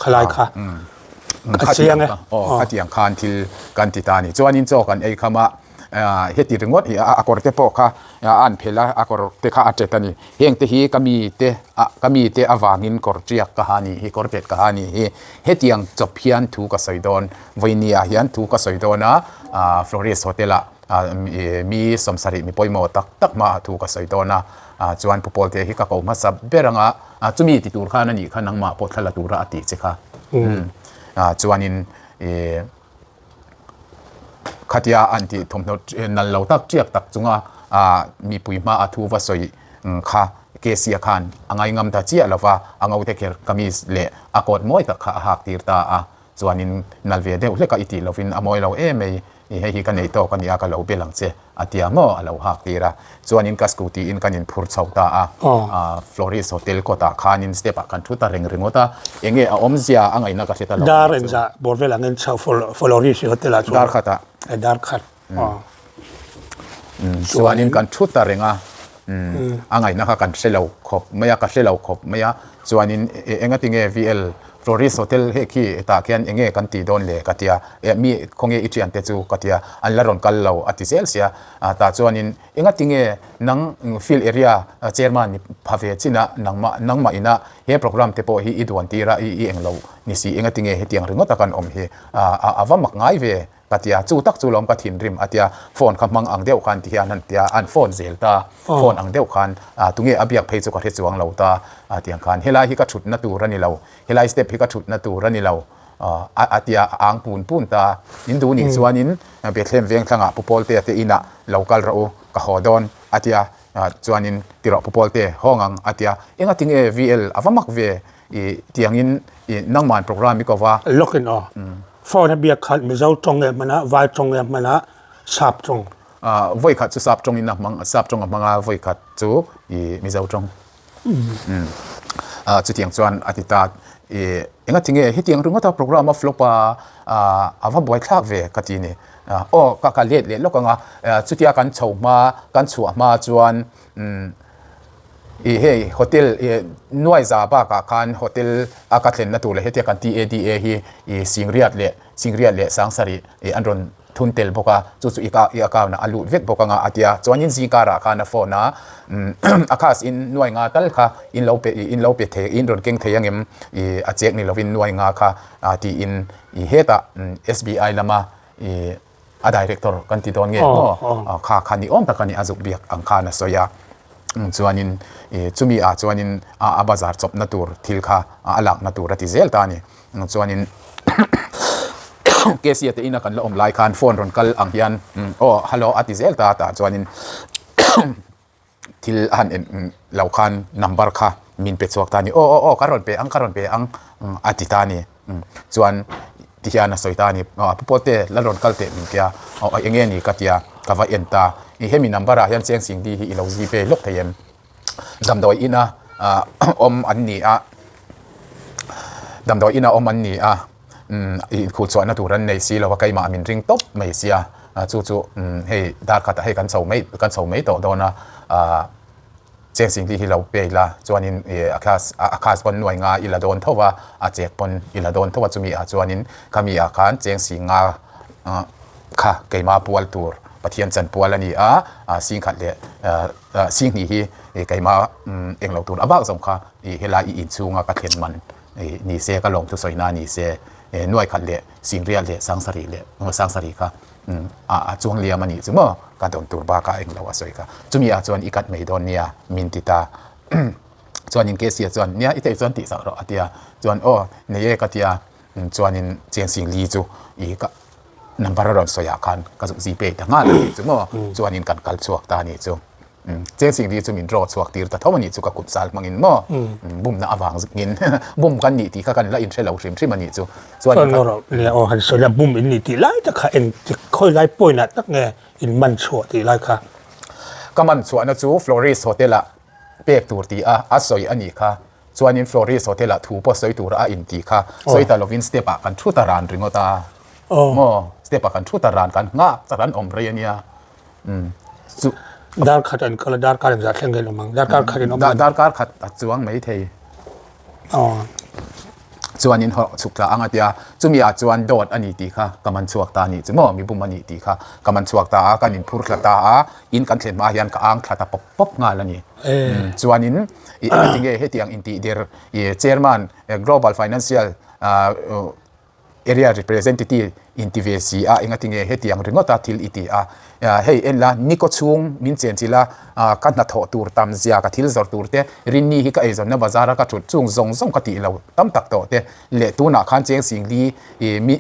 Khalai kha a chiang e. Aw khatiang khan thil kan ti ta a ni. Chuanin chaw kan ei kham a, heti ringawt hi a kawr te pawh kha a an phelh a, a kawr te kha a tet a ni. Heng te hi ka mi te ka mi te avangin kawr tiak ka ha ni hi, kawr tet ka ha ni hi. Hetiang chawp hian thu ka sawi dawn, vawinia hian thu ka sawi dawn a, Florist Hotel ah mi sawmsarih mi pawimawh tak tak hmaah thu ka sawi dawn a, chuan Pu Pawlte hi ka ko hmasa ber ang a, chumi ti tur khan a nih kha nangmah pawh thla la tura a tih che kha. Chuanin khatia an tih thawmhnaw nal lo tak tiak tak chunga mipui hmaa thu va sawi kha Kesia khan a ngaingam ta chiah lova, a ngote kher kamis leh a coat mawi tak kha a hak tir ta a. Chuanin nal ve deuh hlek a i tih lovin a mawi lo em mai, i hei hi ka nei tawk a nia ka lo bel ang che a tia maw a lo hak tir a. Chuanin ka scooty in kan inphur chho ta a, Florist Hotel kawtah khanin step ah kan thu ta reng ringawt a, enge a awmzia a ngaihna ka hre ta lo. Dar engzah bawr vel angin chho Florist Hotel ah chuan. Dar khat ah. Dar khat. Chuanin kan thu ta reng a, a ngaihna kha kan hre lo khawp mai a, ka hre lo khawp mai a, chuanin engatinge VL. Florist Hotel hei khi hetah khian eng nge kan tih dawn le ka ti a, eh mi khawnge i thiante chu ka ti a, an la rawn kal lo a ti zel sia, tah chuanin engati nge nang field area chairman ni pha ve chin a nangmah nangmah ina he program te pawh hi i duan tir a i i englo ni si engati nge hetiang ringawt a kan awm hi a va mak ngai ve Ka ti a, chu tak chu lawm ka thinrim a ti a, phone kha hmang ang deuh khan ti hian an ti a, an phone zel ta, phone ang deuh khan tunge a biak phei chu ka hre chuang lo ta a ti ang khan helai hi ka thutna tur a ni lo, helai step hi ka thutna tur a ni lo a ti a, a ang pun pun ta, in duh nih chuanin Bethlehem Vengthlangah Pu Pawltea te inah lo kal rawh u, ka haw dawn a ti a, chuanin ti rawh Pu Pawlte hawng ang a ti a, engati nge VL a va mak ve i tiangin i nangman program i ko va. Lawk in aw. Phone a biak khat Mizo tawng nge hman a, Vai tawng nge hman a, Sap tawng. Vawi khat chu Sap tawng in a hmang, Sap tawng a hmang a, vawi khat chu i Mizo tawng. Chutiang chuan a ti ta, i engati nge hetiang ringawt a program a flop a, a va buaithlak ve ka ti ni. Aw ka ka let leh lawk ang a, chutia kan chho hma, kan chhuah hma chuan I hei hotel i nuaiza bakah khan hotel a ka thlenna tur leh hetia kan TADA hi i Singriat leh Singriat leh Sangsarih i an rawn thun tel bawk a, chu chu i ka i account ah a lut vek bawk anga a tia. Chuanin zingkarah khan a phone a a khas in nuai nga tal kha in lo pe in lo pe thei in rawn keng thei angem i a chek ni lovin nuai nga kha tiin i hetah SBI lama i A director kan ti dawn nge maw? Kha kha ni awm tak a ni a zuk biak ang khan a sawi a. Chuanin chumi ah chuanin a bazar chawpna tur thil kha a lakna tur a ti zel ta a ni. Chuanin Casey te ina kan la awm lai khan phone rawn kal ang hian aw hello a ti zel ta tah chuanin Thil a han en lo khan number kha min pe chhuak ta a ni. Aw aw aw ka rawn pe ang ka rawn pe ang a ti ta a ni. Chuan ti hian a sawi ta a ni. Pu Pawlte la rawn kal teh min tia aw eng nge ni ka tia ka va en ta. I hemi number ah hian Cheng Sing Di hi i lo zi ve lawk thei em? Damdawi ina awm an ni a, damdawi ina awm an ni a. Inkhul chhuahna tur an nei si lo a, keimah min ring tawp mai sia, chu chu hei dar khatah hei kan chho mai kan chho mai tawh dawn a, cheng singli hi lo pay la chuanin a class a class pawn nuai nga i la dawn tho va, a chek pawn i la dawn tho a chumi ah chuanin khami ah khan cheng sing nga kha keimah pual tur Pathian chan pual a ni a, sing khat leh sing hnih hi keimah englo tur a bak zawng kha helai i inchhunga ka thlen man. Ni se ka lawm thusawi na ni se nuai khat leh singriat leh sangsarih leh sangsarih kha a chuang liam a nih chu maw ka dawn tur bakah englo a sawi kha chumi ah chuan i cut mai dawn nia min ti ta chuanin Casey chuan nia i theih chuan tih sak rawh a tia chuan aw nei e ka tia chuanin cheng sing li chu i ka number a rawn sawi ah khan ka zuk zipay ta nghal a nih chu maw chuanin kan kal chhuak ta a nih chu. Cheng Singli chu min draw chhuak tir ta tho a nih chu ka kut zal hmangin maw bumna avang zingin bum kan nih tih kha kan la inhre lo hrim hrim a nih chu. Chuan in rawh nia aw han sawi la bum in nih tih lai tak kha eng tik khawi lai point ah tak nge in man chhuah tih lai kha. Ka man chhuahna chu Florist Hotel ah pek tur ti a a sawi a nih kha. Chuanin Florist Hotel ah thu pawh sawi tur a in tih kha sawi ta lovin step ah kan thu ta ran ringawt a maw step ah kan thu ta ran kan nghah chak an awm rei a nia. Chu dar khat an kal a darkar engzah thleng nge awm ang darkar khat in awm ang darkar khat a chuang mai thei aw chuan in hawh chhuk tla ang a tia chumi ah chuan dawt a ni tih kha ka man chhuak ta a nih chu maw mi bum a nih tih kha ka man chhuak ta a kan in phur thla ta a in kan thlen hma hian ka ang thla ta pawp pawp nghal a ni chuan in i engati nge hetiang intih der i chairman global financial Area representative in ti ve si a, engati nge hetiang ringawt a thil i ti a? Hei en la, Niko chhung min chenchilh a, ka hnathawh tur tam zia, ka thil zawrh tur te, Rinni hi ka eizawnna bazar a ka thut chung zawng zawng ka tih lo tam tak tawh te leh tunah khan cheng singli i mi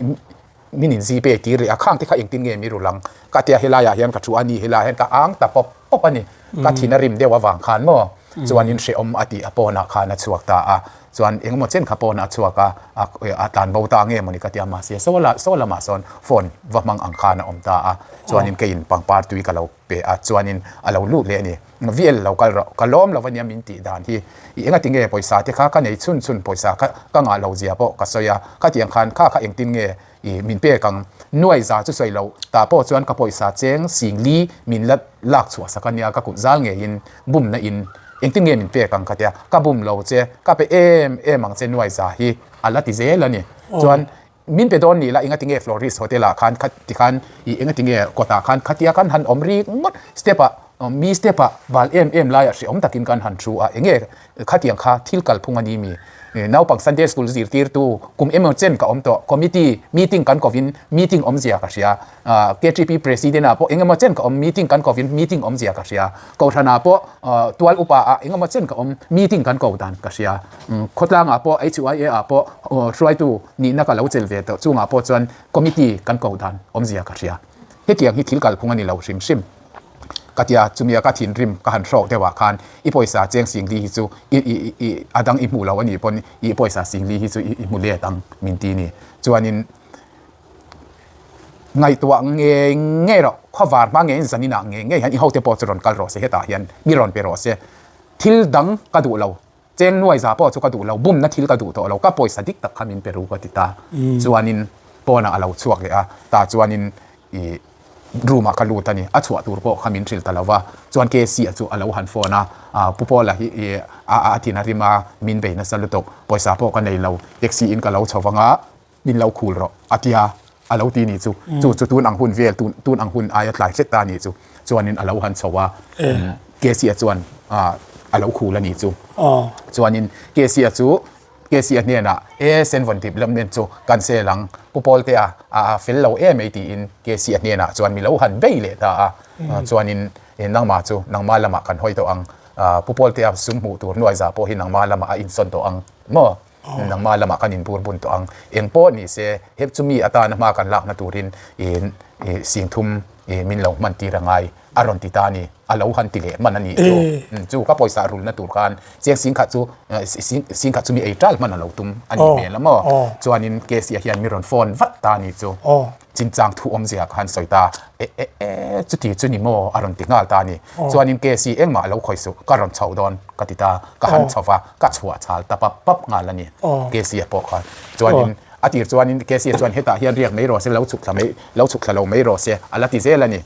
min in zipay tir leh a, khang te kha engtin nge mi rul ang? Ka tia helaiah hian ka thu a ni, helaiah hian ka ang ta pawp pawp a ni. Ka thin a rim deuh avang khan maw chuanin hrehawm a tih a pawnah khan a chhuak ta a. Chuan engemaw chen kha pawn a chhuak a, a tlan bo ta nge mawni ka ti a, mahse saw la saw lamah sawn phone va hmang ang khan a awm ta a, chuanin keiin pangpar tui ka lo pe a, chuanin a lo lut leh a ni. VL lo kal rawh, ka lawm lo ania min tih dan hi, i engati nge pawisa te kha ka nei chhun chhun pawisa kha ka ngah lo zia pawh ka sawi a, khatiang khan kha kha engtin nge i min pek ang, nuai za chu sawi lo tah pawh chuan ka pawisa cheng singli min la lak chhuah sak ania ka kut zal ngeiin bumna in. Engtin nge min pek ang ka tia, ka bum lo che, ka pe em em ang che nuaiza hi a la ti zel a ni. Chuan min pe dawn ni la engati nge Florist Hotel ah khan kha ti khan ih engati nge kawtah khan khatia kan han awm rik ngawt step ah mi step ah bal em em laiah hrehawm takin kan han thu a, enge khatiang kha thil kalphung a ni mi? Naupang Sunday School zirtirtu kum emaw chen ka awm tawh, committee meeting kan kovin meeting awmzia ka hria. KTP President ah pawh engemaw chen ka awm, meeting kan kovin meeting awmzia ka hria. Kohhran ah pawh tual upa ah engemaw chen ka awm, meeting kan ko dan ka hria. Khawtlang ah pawh HYA ah pawh hruaitu nihna ka lo chel ve tawh, chungah pawh chuan committee kan ko dan awmzia ka hria. Hetiang hi thil kalphung a ni lo hrim hrim. Ka tia, chumia ka thinrim ka han hrawk deuh ah khan i pawisa cheng singli hi chu i i i a dang i hmuh lo a nih pawn i pawisa singli hi chu i hmu let ang min ti ni. Chuanin Ngaihtuah ngei ngei rawh, khawvar hma ngeiin zanin ah ngei ngei hian i hote pawh chu rawn kal rawh se, hetah hian mi rawn pe rawh se. Thil dang ka duh lo, cheng nuai za pawh chu ka duh lo, bumna thil ka duh tawh lo, ka pawisa dik tak kha min pe ru ka ti ta. Chuanin pawnah a lo chhuak leh a, tah chuanin i room ah ka lut a ni, a chhuah tur pawh kha min hrilh ta lo va, chuan KC a chu a lo han phone a, Pu Paula hi i a thin a rim a, min bei nasa lutuk, pawisa pawh ka nei lo, taxi in ka lo chho vang a, min lo khul rawh a tia a lo ti ni chu chu chu tun ang hun vel tun tun ang hun aia tlai hret ta ni chu chuanin a lo han chho a Casey-a chuan a lo khul a ni chu chuanin Casey-a chu Casey-a hnenah e Senvawn development chu cancel ang Pu Pawltea a fel lo em mai tiin Casey-a hnenah chuan mi lo han bei leh ta a chuanin nangmah chu nangmah lamah kan hawi tawh ang Pu Pawltea sum hmuh tur nuaizah pawh hi nangmah lamah a insawn tawh ang maw Nangmah lamah kan inbur bun tawh ang. Eng pawh ni se, hep chu mi atana hma kan lakna turin singthum min lo hman tir a ngai a rawn ti ta a ni. A lo han ti leh hman a nih chu. Chu ka pawisa rulna tur khan chiang singkhat chu singkhat chu mi ei tal hman a lo tum a nih hmel a maw. Chuanin Casey-a hian mi rawn phone vat ta a nih chu. Chinchang thu awmzia ka han sawi ta, e e e, chuti chu ni maw? a rawn ti nghal ta a ni. Chuanin KC engmah a lo khawi suh, ka rawn chhoh dawn ka ti ta, ka han chho va, ka chhuah chhal ta pap pap nghal a ni, KC a pawh khan. Chuanin a tir chuanin KC chuan hetah hian riak mai rawh se, lo chhuk thla mai, lo chhuk thla lo mai rawh se, a la ti zel a ni.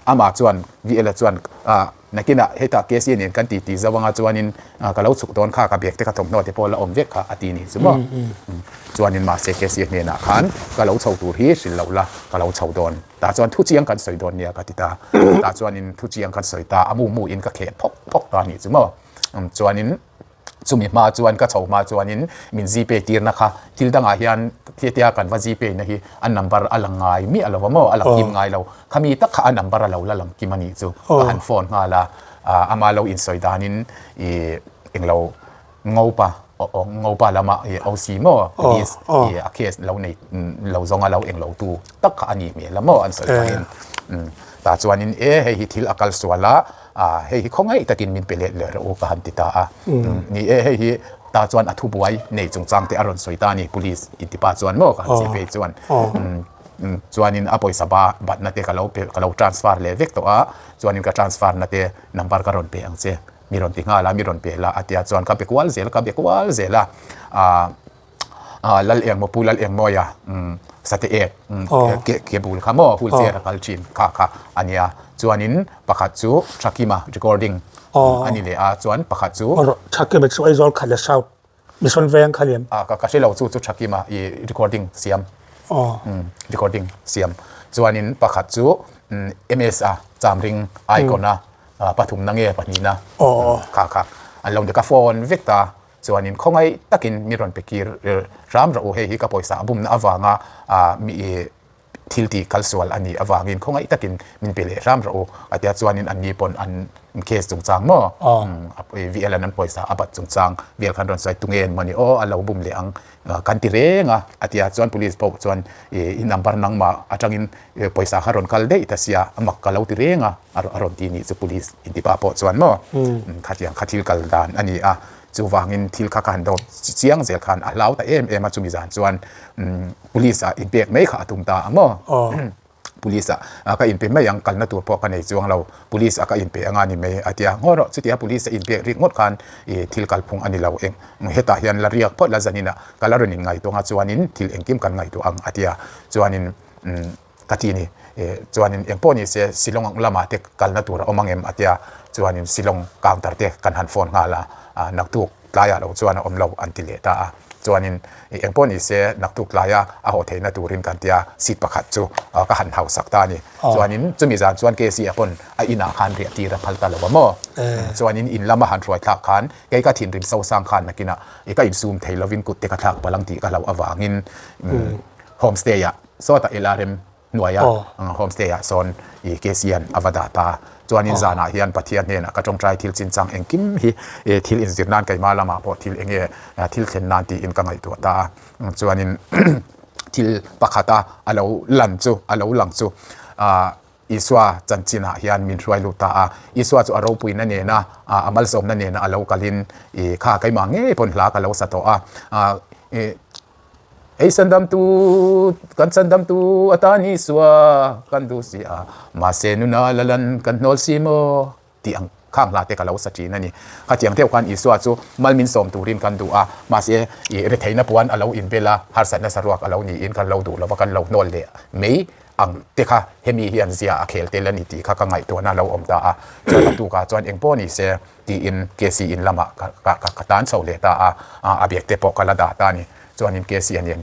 Amah chuan VL-a chuan, ah, Nakinah hetah KC nen kan titi zo anga chuanin ka lo chhuk dawn kha ka bag te ka thawmhnaw te pawh la awm vek kha a ti nih chu maw. Chuanin mahse KC hnenah khan ka lo chho tur hi hrilh loh la ka lo chho dawn tah chuan thu chiang kan sawi dawn nia ka ti ta. Tah chuanin thu chiang kan sawi ta a mu mu in ka kheh phawk phawk ta nih chu maw. Chuanin Chumi hma chuan ka chho hma chuanin min Gpay tirna kha thil dangah hian hetia kan va Gpay na hi a number a lang ngai miah lo a maw, a lang kim ngai lo. Khami tak kha a number a lo la lang kim a nih chu ka han phone nghal a, ama lo insawi danin ih englo Ngopa Ngopa lama ih OC maw police ih a case lo nei lo zawnga lo englo tu tak kha a nih hmel a maw an sawi danin tah chuanin e hei hi thil a kal sual a, A, hei hi khawngaih takin min pe let leh rawh u ka han ti ta a. Ni e, hei hi ta chuan a thubuai nei chungchang te a rawn sawi ta a ni, police intipa chuan maw ka han chih phei chuan. Chuanin a pawisa ba batna te ka lo pe, ka lo transfer leh vek tawh a, chuanin ka transfer na te number ka rawn pe ang che, mi rawn ti nghal a, mi rawn pe la a tia chuan ka be kual zel, ka be kual zel a. Lal Engmaw Pu Lal Engmawia Sate ek ke bul kha maw wheelchair a kal thin kha kha a nia chuanin pakhat chu Thakima recording a ni leh a chuan pakhat chu Thakima chu Aizawl khat leh South Mission Veng kha lian ka hre lo chu chu Thakima i recording siam recording siam chuanin pakhat chu MS a Chamring icon a pathumna nge pahnihna kha kha an lo ni ka phone vek ta. Chuanin khawngaih takin mi rawn pe kir hram rawh u, hei hi ka pawisa a bumna avanga mi thil tih kal sual a nih avangin khawngaih takin min pe leh hram rawh u a tia chuanin anni pawn an case chungchang maw VL an an pawisa a bat chungchang vel khan rawn sawi tunge mawni aw a lo bum leh ang kan ti reng a a tia chuan police pawh chuan i number nangmah atangin pawisa kha rawn kal daih ta sia a mak ka lo ti reng a a rawn ti nih chu police intipa pawh chuan maw khatiang kha thil kal dan a ni a. Chuvangin thil kha ka han dawt chiang zel khan a hlau ta em em a, chumi zan chuan police ah inpek mai kha a tum ta ang maw? Police ah ka inpe mai ang, kalna tur pawh ka nei chuang lo, police ah ka inpe anga ni mai a ti a, ngaw rawh chutia police a inpek rik ngawt khan thil kalphung a ni lo eng hetah hian la riak phawt la zanin ah ka la rawn inngaihtuah anga chuanin thil engkim kan ngaihtuah ang a ti a, chuanin. Ka ti ni. Chuanin eng pawh ni se Shillong lamah te kalna tur a awm ang em a tia. Chuanin Shillong counter te kan han phone nghal a, naktuk tlaiah lo chuan a awm lo an ti leh ta a. Chuanin eng pawh ni se naktuk tlaia a haw theihna turin kan tia seat pakhat chu ka han hausak ta a ni. Chuanin chumi zan chuan KC a pawn a inah khan riah tir a phal ta lo a maw? Chuanin in lama han hruai thlak khan kei ka thinrim sosang khan nakinah ka insum thei lovin kut te ka thlak palh ang tih ka hlauh avangin homestay ah Sawtah LRM hnuaia homestay ah sawn i KC an a va dah ta. Chuanin zanah hian Pathian hnenah ka tawngtai thil chinchang engkim hi thil inzir nan keimah lamah pawh thil eng nge thil thlen nan tiin ka ngaihtuah ta a. Chuanin thil pakhata a lo lan chu a lo lang chu Isua chanchinah hian min hruai lut ta a. Isua chu a ropuina nena a malsawmna nena a lo kalin i kha keimah ngei pawn hla ka lo sa tawh a. Ei sandamtu, kan sandamtu atan Isua kan duh si a, mahse nuna lalan kan hnawl si maw? tih ang khang hla te ka lo sa thin a ni. Khatiang deuh khan Isua chu mal min sawm turin kan duh a, mahse i retheihna puan a lo inbel a, harsatna saruak a lo niin kan lo duh lova kan lo hnawl leh mai ang te kha hemi hian zia a khel tel a ni tih kha ka ngaihtuahna a lo awm ta a. Chuan a tukah chuan eng pawh ni se tiin KC in lamah ka tan chho leh ta a, a bag te pawh ka la dah ta a ni. Chuanin KC a nen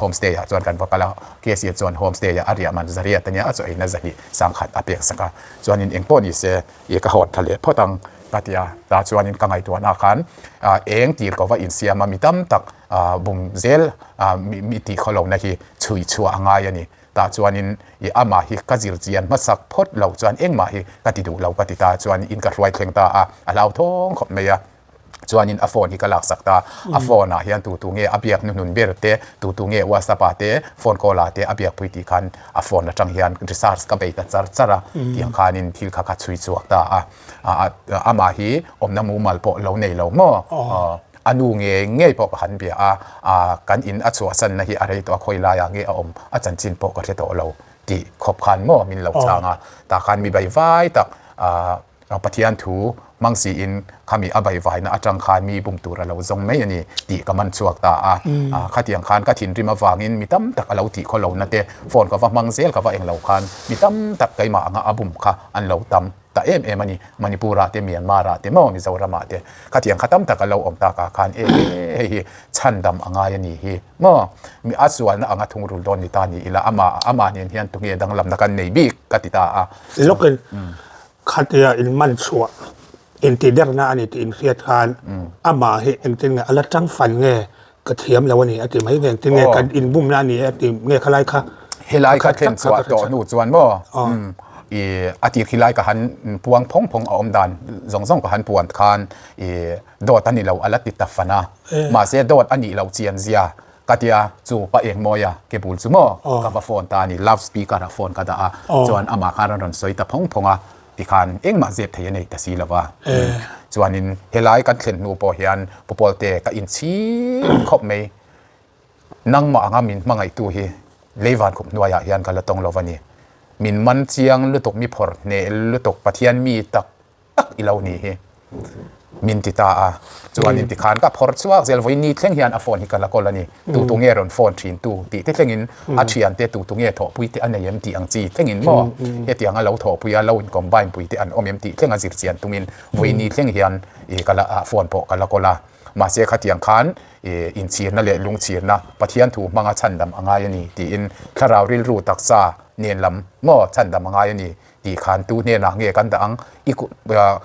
homestay ah chuan kan va kal a, KC a chuan homestay ah a riah man zariat a nia a chaw eina zahnih sangkhat a pek sak a. Chuanin eng pawh ni se i ka hawt tha leh phawt ang ka ti a, tah chuanin ka ngaihtuahna khan eng tir ko va insiam a mi tam tak bum zel mi tih khaw lohna hi chhui chhuah a ngai a ni. Tah chuanin i amah hi ka zir chian hmasak phawt loh chuan engmah hi ka ti duh lo ka ti ta chuan in ka hruai thleng ta a, a hlauthawng khawp mai a. Chuanin a phone hi ka laksak ta, a phone ah hian tutu nge a biak hnuhnun ber te, tutu nge whatsapp ah te, phone call ah te a biak pui tih khan a phone atang hian research ka bei ta char char a, tiang khanin thil kha ka chhui chhuak ta a, amah hi awmna mumal pawh lo nei lo maw, a nu nge ngei pawh ka han bia a, kan in a chhuahsanna hi a rei tawh a, khawi laiah nge a awm a chanchin pawh ka hre tawh lo tih khawp khan maw min lo chhang a, tah khan mi bei vai tak Pathian thu hmang siin khami a baivaina atang khan mi bum tur a lo zawng mai a ni tih ka man chhuak ta a. Khatiang khan ka thinrim avangin mi tam tak a lo tih khaw lohna te phone ka va hmang zel ka va eng lo khan mi tam tak keimah anga a bum kha an lo tam ta em em a ni. Manipur ah te Myanmar ah te maw Mizoram ah te khatiang kha tam tak a lo awm tak ah khan e hei hi chhandam a ngai a ni hi maw mi a sualna anga thungrul dawn ni ta ni ila amah amah nen hian tunge danglamna kan nei bik ka ti ta a. Lawkin Khatia in man chhuah intihderna a ni tih in hriat khan amah hi engtin nge a la tang fan nge ka thiam lo a ni a ti mai nge engtin nge kan inbumna a ni e a ti nge khalai kha Helai kha thlen chhuah tawh hnu chuan maw i a tir khilai ka han puang phawng phawng a awm dan zawng zawng ka han puan khan i dawt a ni lo a la ti ta fan a mahse dawt a nih loh chian zia Ka tia, chu pa eng mawi a, ke bul chu maw? Ka va phone ta a ni, loud speaker ah phone ka dah a, chuan amah khan a rawn sawi ta phawng phawng a, tikhan engmah zep thei a nei ta si lo va. Chuanin helai kan thlen hnu pawh hian Pu Pawlte ka inchhir khawp mai, nangmah anga min hmangaihtu hi leivan khup hnuaiah hian ka la tawng lo va ni, min man chiang lutuk, mi phawrh hneh lutuk, Pathian mi tak tak i lo ni hi min ti ta a chuanin tikhan ka phawrh chhuak zel vawiin ni thleng hian a phone hi ka la kawl a ni tu tu nge rawn phone thin tu tih te thlengin a thian te tu tu nge thawhpui te a nei em tih ang chi thlengin maw hetiang a lo thawhpui a lo in combine pui te an awm em tih thleng a zir chian tumin vawiin ni thleng hian i ka la phone pawh ka la kawl a mahse khatiang khan i inchhirna leh lungchhirna Pathian thu hmanga chhandam a ngai a ni tiin thlarau rilru taksa nen lam maw chhandam a ngai a ni Tih khan tu hnenah nge kan dah ang? I kut,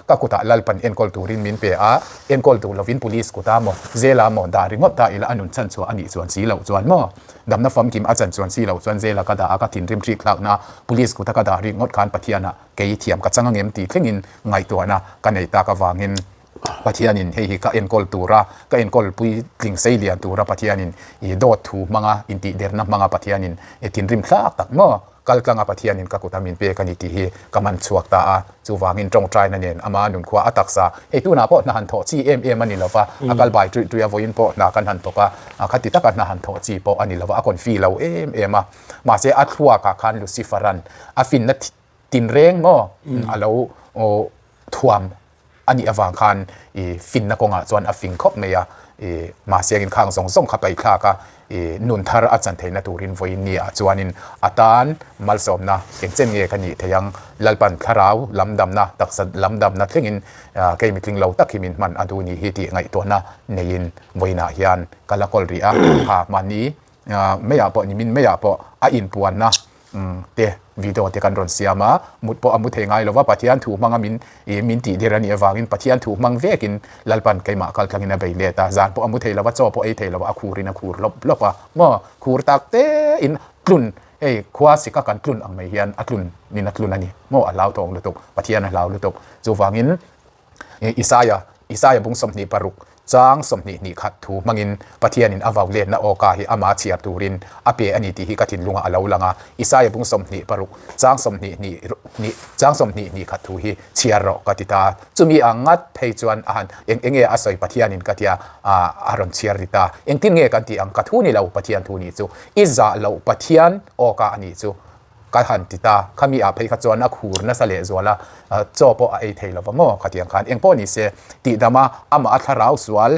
ka kutah Lalpan enkawl turin min pe a, enkawl duh lovin police kutah maw, zela maw dah ringawt ta ila a nun chan chhuah a nih chuan si loh chuan maw? Damna famkim a chan chuan si loh chuan zela ka dah a, ka thinrim hrik thlakna police kuta ka dah ringawt khan Pathianah kei thiam ka chang angem tih thlengin ngaihtuahna ka nei tak avangin Pathianin hei hi ka enkawl tura, ka enkawl puitling sei lian tura Pathianin i dawt thu hmanga intihderna hmanga Pathianin i thinrim thlak tak maw? Kal tlanga Pathianin ka kut a min pek a ni tih hi ka man chhuak ta a, chuvangin tawngtaina nen ama nunkhua a taksa, hei tunah pawh hna han thawh chi em em a ni lova, a kal bai tuih tuih a, vawiin pawh hna kan han thawk a, khati taka hna han thawh chi pawh a ni lova, a confi lo em em a, mahse a thluakah khan Lucifer-a'n a finna tinreng maw a lo thuam a nih avang khan i finna kawngah chuan a fing khawp mai a, i mahse engin khang zawng zawng kha paih thlak a. I nun thar a chan theihna turin vawiin ni ah chuanin a tan malsawmna eng chen nge ka nih theih ang? Lalpan thlarau lam damna, taksa lam damna thlengin kei mitling lo tak hi min hman a duh ni hi tih ngaihtuahna neiin vawiinah hian ka la kawl rih a. Kha mahni meiah pawh nimin meiah pawh a inpuanna te video te kan rawn siam a, mut pawh a mu thei ngai lo va, Pathian thu hmanga min ih min tih der a nih avangin Pathian thu hmang vekin Lalpan keimah kal tlangin a bei let a, zan pawh a mu thei lo va, chaw pawh ei thei lo va, a khurin a khur lawp lawp a, maw khur tak te in tlun hei khua sika kan tlun ang mai hian a tlun in a tlun a ni maw a hlau tawng lutuk, Pathian a hlau lutuk chuvangin Isaia Isaia bung 26 Chang 20 hnih khat thu hmangin Pathianin a vau letna awka hi ama chhiar turin a pe a ni tih hi ka thinlungah a lo lang a. Isaia bung 26 chang 20 hnih hnih chang 20 hnih khat thu hi chhiar rawh ka ti ta. Chumi ang ngat phei chuan a han eng enge a sawi Pathianin ka tia a a rawn chhiar ri ta. Engtin nge kan tih ang ka thu ni lo Pathian thu nih chu i zah loh Pathian awka a nih chu. Ka han ti ta, khami ah phei kha chuan a khur nasa leh zual a, chaw pawh a ei thei lo va maw khatiang khan engpawh ni se tihdam a, amah a thlarau sual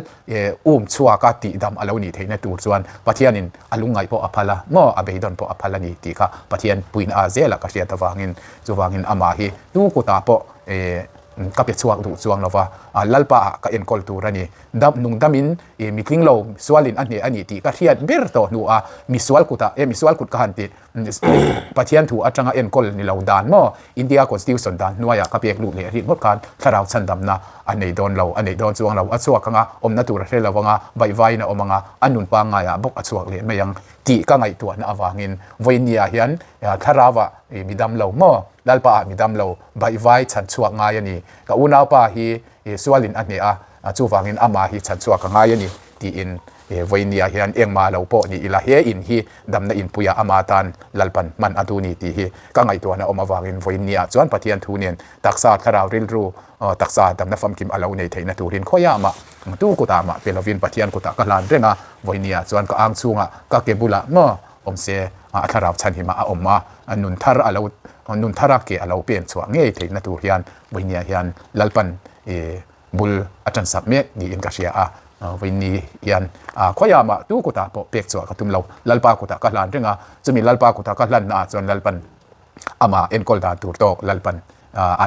um chhuak a tihdam a lo nih theihna tur chuan Pathianin a lungngaih pawh a phal a maw, a beidawn pawh a phal a ni tih kha Pathian puina ah zela ka hriat avangin chuvangin amah hi tu kutah pawh ka pe chhuak duh chuang lo va, Lalpa ah ka enkawl tur a ni. Dam nung damin mitling lo sualin a hneh a ni tih ka hriat ber tawh hnu a, misual kutah e misual kut ka han ti Pathian thu atanga enkawl ni lo dan maw? India Constitution dan hnuaiah ka pek lut leh rik ngawt khan thlarau chhandamna a nei dawn lo, a neih dawn chuang lo, a chhuak anga awmna tur a hre lo anga, baihvaiin a awm anga, a nun pangngaiah bawk a chhuak leh mai ang tih ka ngaihtuahna avangin vawiinniah hian thlarauah mi dam lo maw? Lalpa ah mi dam lo, baihvai chhan chhuak ngai a ni. Ka unaupa hi sualin a hneh a, chuvangin amah hi chhan chhuak a ngai a ni tiin Vawinia hian engmah lo pawh ni ila he in hi damna inpuiah ama tan Lalpan hman a duh ni tih hi ka ngaihtuahna awm avangin Vawinia chuan Pathian thu nen taksa thlarau rilru taksa damna famkim a lo nei theihna turin khawiah mah tu kutah mah pe lovin Pathian kutah ka hlan reng a, Vawinia chuan ka ang chhungah ka ke bulah maw awm se a thlarau chhanhimah a awm a, nun thar a lo nun thara ke a lo pen chhuah ngei theihna tur hian Vawinia hian Lalpan Bul a ṭan sak mek niin ka hria a, vawiinni hian khawiah mah tu kutah pawh pek chhuah ka tum lo. Lalpa kutah ka hlan reng a, chumi Lalpa kuta ka hlanna ah chuan Lalpan amah enkawl dan tur tawk Lalpan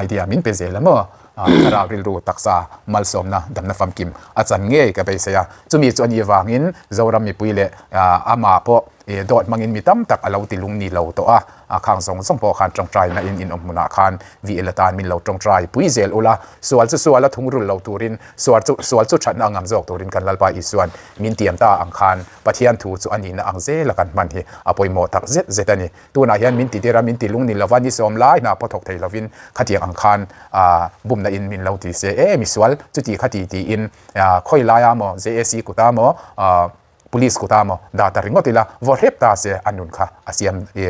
idea min pe zel a maw? Thlarau rilru taksa malsawmna damna famkim a chan ngei ka beisei a, chumi chu a nih vangin Zoram mipui leh amah pawh dawt hmangin mi tam tak a lo ti lung ni lo tawh a. A khang zawng zawng pawh khan tawngtaina in in awm hmunah khan VL atan min lo tawngtai pui zel ula, sual chu sual a thungrul lo turin, sual chu sual chu thatna a ngam zawk turin kan Lalpa Isuan min tiam ta ang khan Pathian thu chu a nihna ang zela kan hman hi a pawimawh tak zet zet a ni. Tunah hian min ti der a, min ti lung ni lova, ni sawm lai hna pawh thawk thei lovin khatiang ang khan bumna in min lo ti se e misual chuti khati tiin khawi laia maw JAC kuta maw Police kut a maw dah ta ringawt ila vaw hrep ta se a nun kha a siam i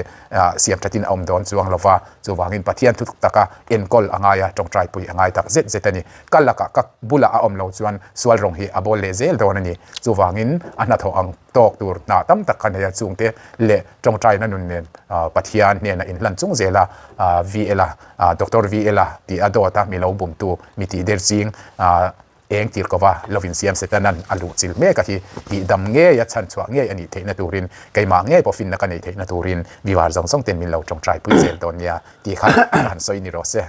siam thatin a awm dawn chuang lova, chuvangin Pathian thu taka enkawl a ngai a, tawngtai pui a ngai tak zet zet a ni. Ka lakah ka bulah a awm lo chuan sual rawng hi a bawl leh zel dawn a ni. Chuvangin a hnathawh ang tawk tur hna tam tak kha nei a, chungte leh tawngtaina nun nen Pathian hnena inhlan chung zela VL a, Doctor VL a tih a dawt a mi lo bumtu mi tih der ching Eng tir kova lovin siam Setanan a luh chil mek a hi tih dam ngei a chhan chhuah ngei a nih theihna turin keimah ngei pawh finna ka neih theihna turin vivar zawng zawng ten min lo tawngtai pui zel dawn nia tih kha ka han sawi ni rawh se.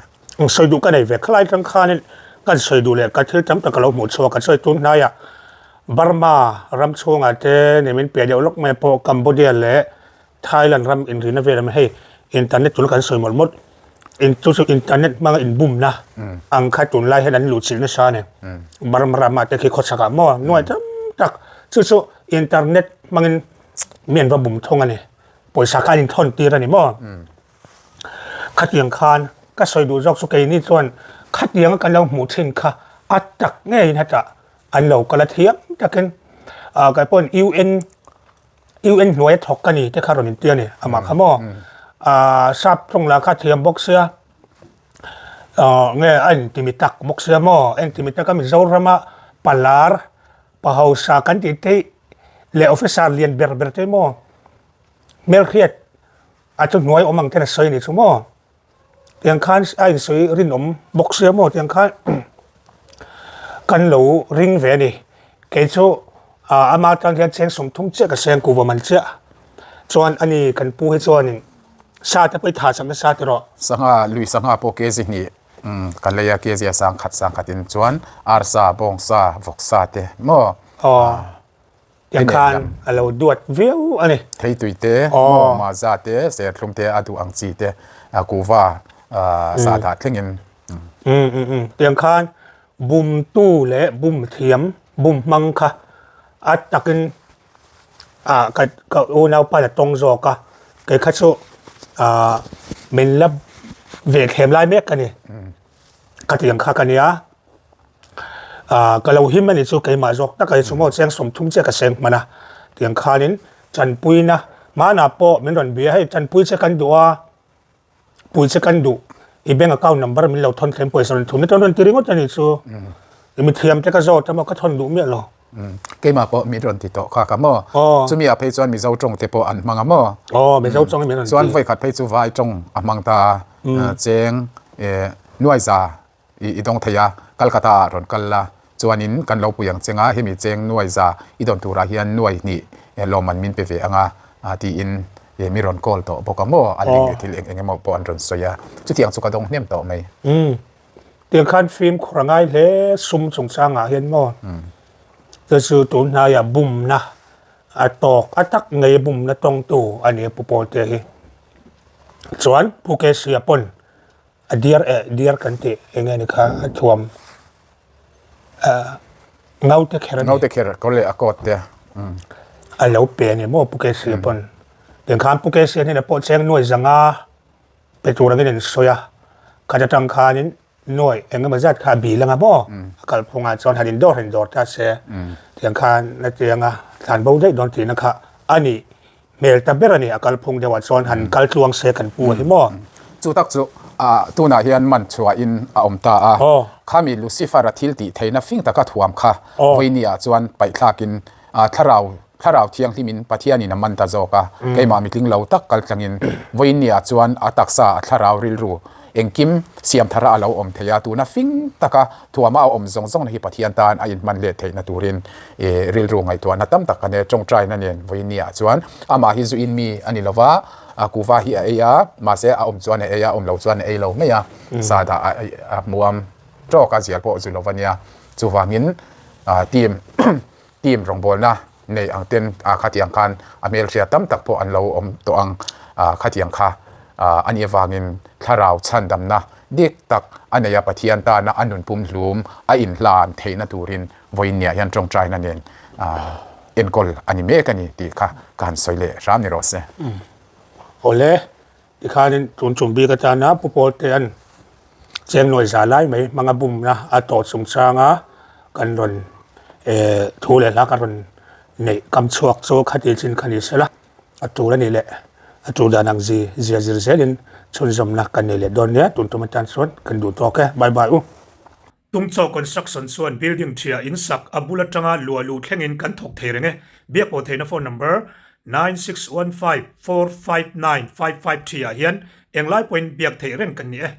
Sawi duh ka nei ve khalai tang khanin kan sawi duh leh ka thil tam tak ka lo hmuh chhuak a sawi tun hnaiah Burma ram chhungah te ni min piah deuh lawk mai pawh Cambodia leh Thailand ram inrina vel a hei internet tuna kan sawi mawlh mawlh in chu chu internet hmanga inbumna ang kha tunlai hian an luhchilh nasa a ni Burma ramah te khi khawchhakah maw nuai tam tak chu chu internet hmangin mi an va bum thung a ni pawisa kha an inthawn tir a ni maw khatiang khan ka sawi duh zawk chu keini chuan khatianga kan lo hmuh thin kha a tak ngeiin hetah an lo kal a thiam takin ah kei pawhin U_N UN hnuaia thawk ka ni te kha rawn inti a ni amah kha maw ah sap tawng lah kha thiam bawk sia ah nge a intimi tak bawk sia maw a intimi tak a Mizorama palar pa hausa kan tih theih leh officer lian ber ber te maw hmelhriat a chu hnuai awm ang ten a sawi a ni chu maw. Tiang khan a insawi rinawm bawk sia maw tiang khan kan lo ring ve a ni. Kei chu Ama tan hian cheng 30 chiah ka seng kuva man chiah. Chuan ani kan pu hi chuanin sa te pawh i tha chak nasa ti rawh. Sangha, lui sangha pawh kg hnih ka lei a, kg a sang khat sang khatin chuan arsa, bawngsa, vawksa te maw? Aw, tiang khan a lo duat viau a ni. Theitui te, maw, maza te, serthlum te a duh ang chi te, kuva sa dah thlengin. Tiang khan bumtu leh bum thiam, bum hmang kha a takin ah ka ka unaupa la tawng zawk a kei kha chu ah min la ve thlem lai mek a ni ka ti ang kha ka nia ah ka lo him a ni chu keimah zawk tak a ni chu maw cheng 30 chiah ka seng hman a tiang khanin tanpuina hmanah pawh min rawn bia hei tanpui che kan duh a. Pui che kan duh, i bank account number min lo thawn thleng pawisa rawn thun na chuan rawn ti ringawt a nih chu. I mithiam te ka zawt a maw ka thawn duh miah lo. Keimah pawh min rawn ti tawh kha ka maw. Chumi ah phei chuan Mizo tawng te pawh an hmang a maw. Aw Mizo tawng in min rawn ti. Chuan vawikhat phei chu vai tawng a hmang ta a, cheng nuaiza I i dawng thei a, Calcutta ah rawn kal la, chuanin kan lo pui ang cheng a, hemi cheng nuai za i dawn turah hian nuai hnih lawmman min pe ve ang a, tiin mi rawn call tawh bawk a maw, a link leh thil eng eng emaw pawh an rawn sawi a, chutiang chu ka dawng hnem tawh mai. Umm, tiang khan fimkhur a ngai hle sum chungchangah hian maw, chu chu tun hnaiah bumna a tawk a tak ngei bumna tawngtu a ni a Pu Pawlte hi. Chuan Pu Kesia pawn A diar eh diar kan tih eng nge ni kha a thuam ngaute kher a ni. Ngaute kher kawr leh a coat te. A lo pe a ni maw Pu Kesia pawn. Tiang khan Pu Kesia hnenah pawh cheng nuai zanga pe tur angin an sawi a. Khat atang khanin nuai eng emaw zat kha a bil anga maw a kalphungah chuan han indawr han indawr ta se. Tiang khan a ti anga thlan bo daih dawn tihna kha a nih Hmel ta ber a ni, a kalphung deuhah chuan han kal tluang se kan pu a hi maw? Chu tak chu tunah hian man chhuahin a awm ta a, khami Lucifer-a thil tih theihna fing taka thuam kha vawinia chuan paihthlakin thlarau thlarau thianghlimin Pathianin a man ta zawk a, keimah mitling lo tak kal tlangin vawinia chuan a taksa a thlarau rilru engkim siam thara a lo awm thei a, tuna fing taka thuama a awm zawng zawngna hi Pathian tan a inhman let theihna turin rilru ngaihtuahna tam tak a nei a, tawngtaina nen vawinia chuan amah hi zuin mi a ni lova, kuva hi a ei a, mahse a awm chuan a ei a, awm lo chuan a ei lo mai a, sahdah a hmuam tawk a, zial pawh zu lova nia, chuvangin team team rawngbawlna nei ang ten ah khatiang khan a hmelhriat tam tak pawh an lo awm tawh ang ah khatiang kha ah a nih avangin thlarau chhandamna dik tak a nei a Pathian tana a nun pumhlum a inhlan theihna turin vawiinniah hian tawngtaina nen ah enkawl a ni mek a ni tih kha ka han sawi leh hram ni rawh se. Awle. Tikhanin tun tum bik atana Pu Pawltea'n cheng nuai za lai mai hmanga bumna a tawh chungchanga kan rawn thu leh hla kan rawn neih kam chhuak chu khati chin kha ni sela, a tul a nih leh a tul dan ang zi zia zir zelin chhunzawmna kan nei leh dawn nia, tun tum atan chuan kan duh tawk e, bye bye u. Tungchaw Construction chuan building ṭhia in sak a bul aṭanga luah luh thlengin kan thawk thei reng e. Biak pawh theihna phone number 9615459553 ah hian englai pawhin biak theih reng kan ni e.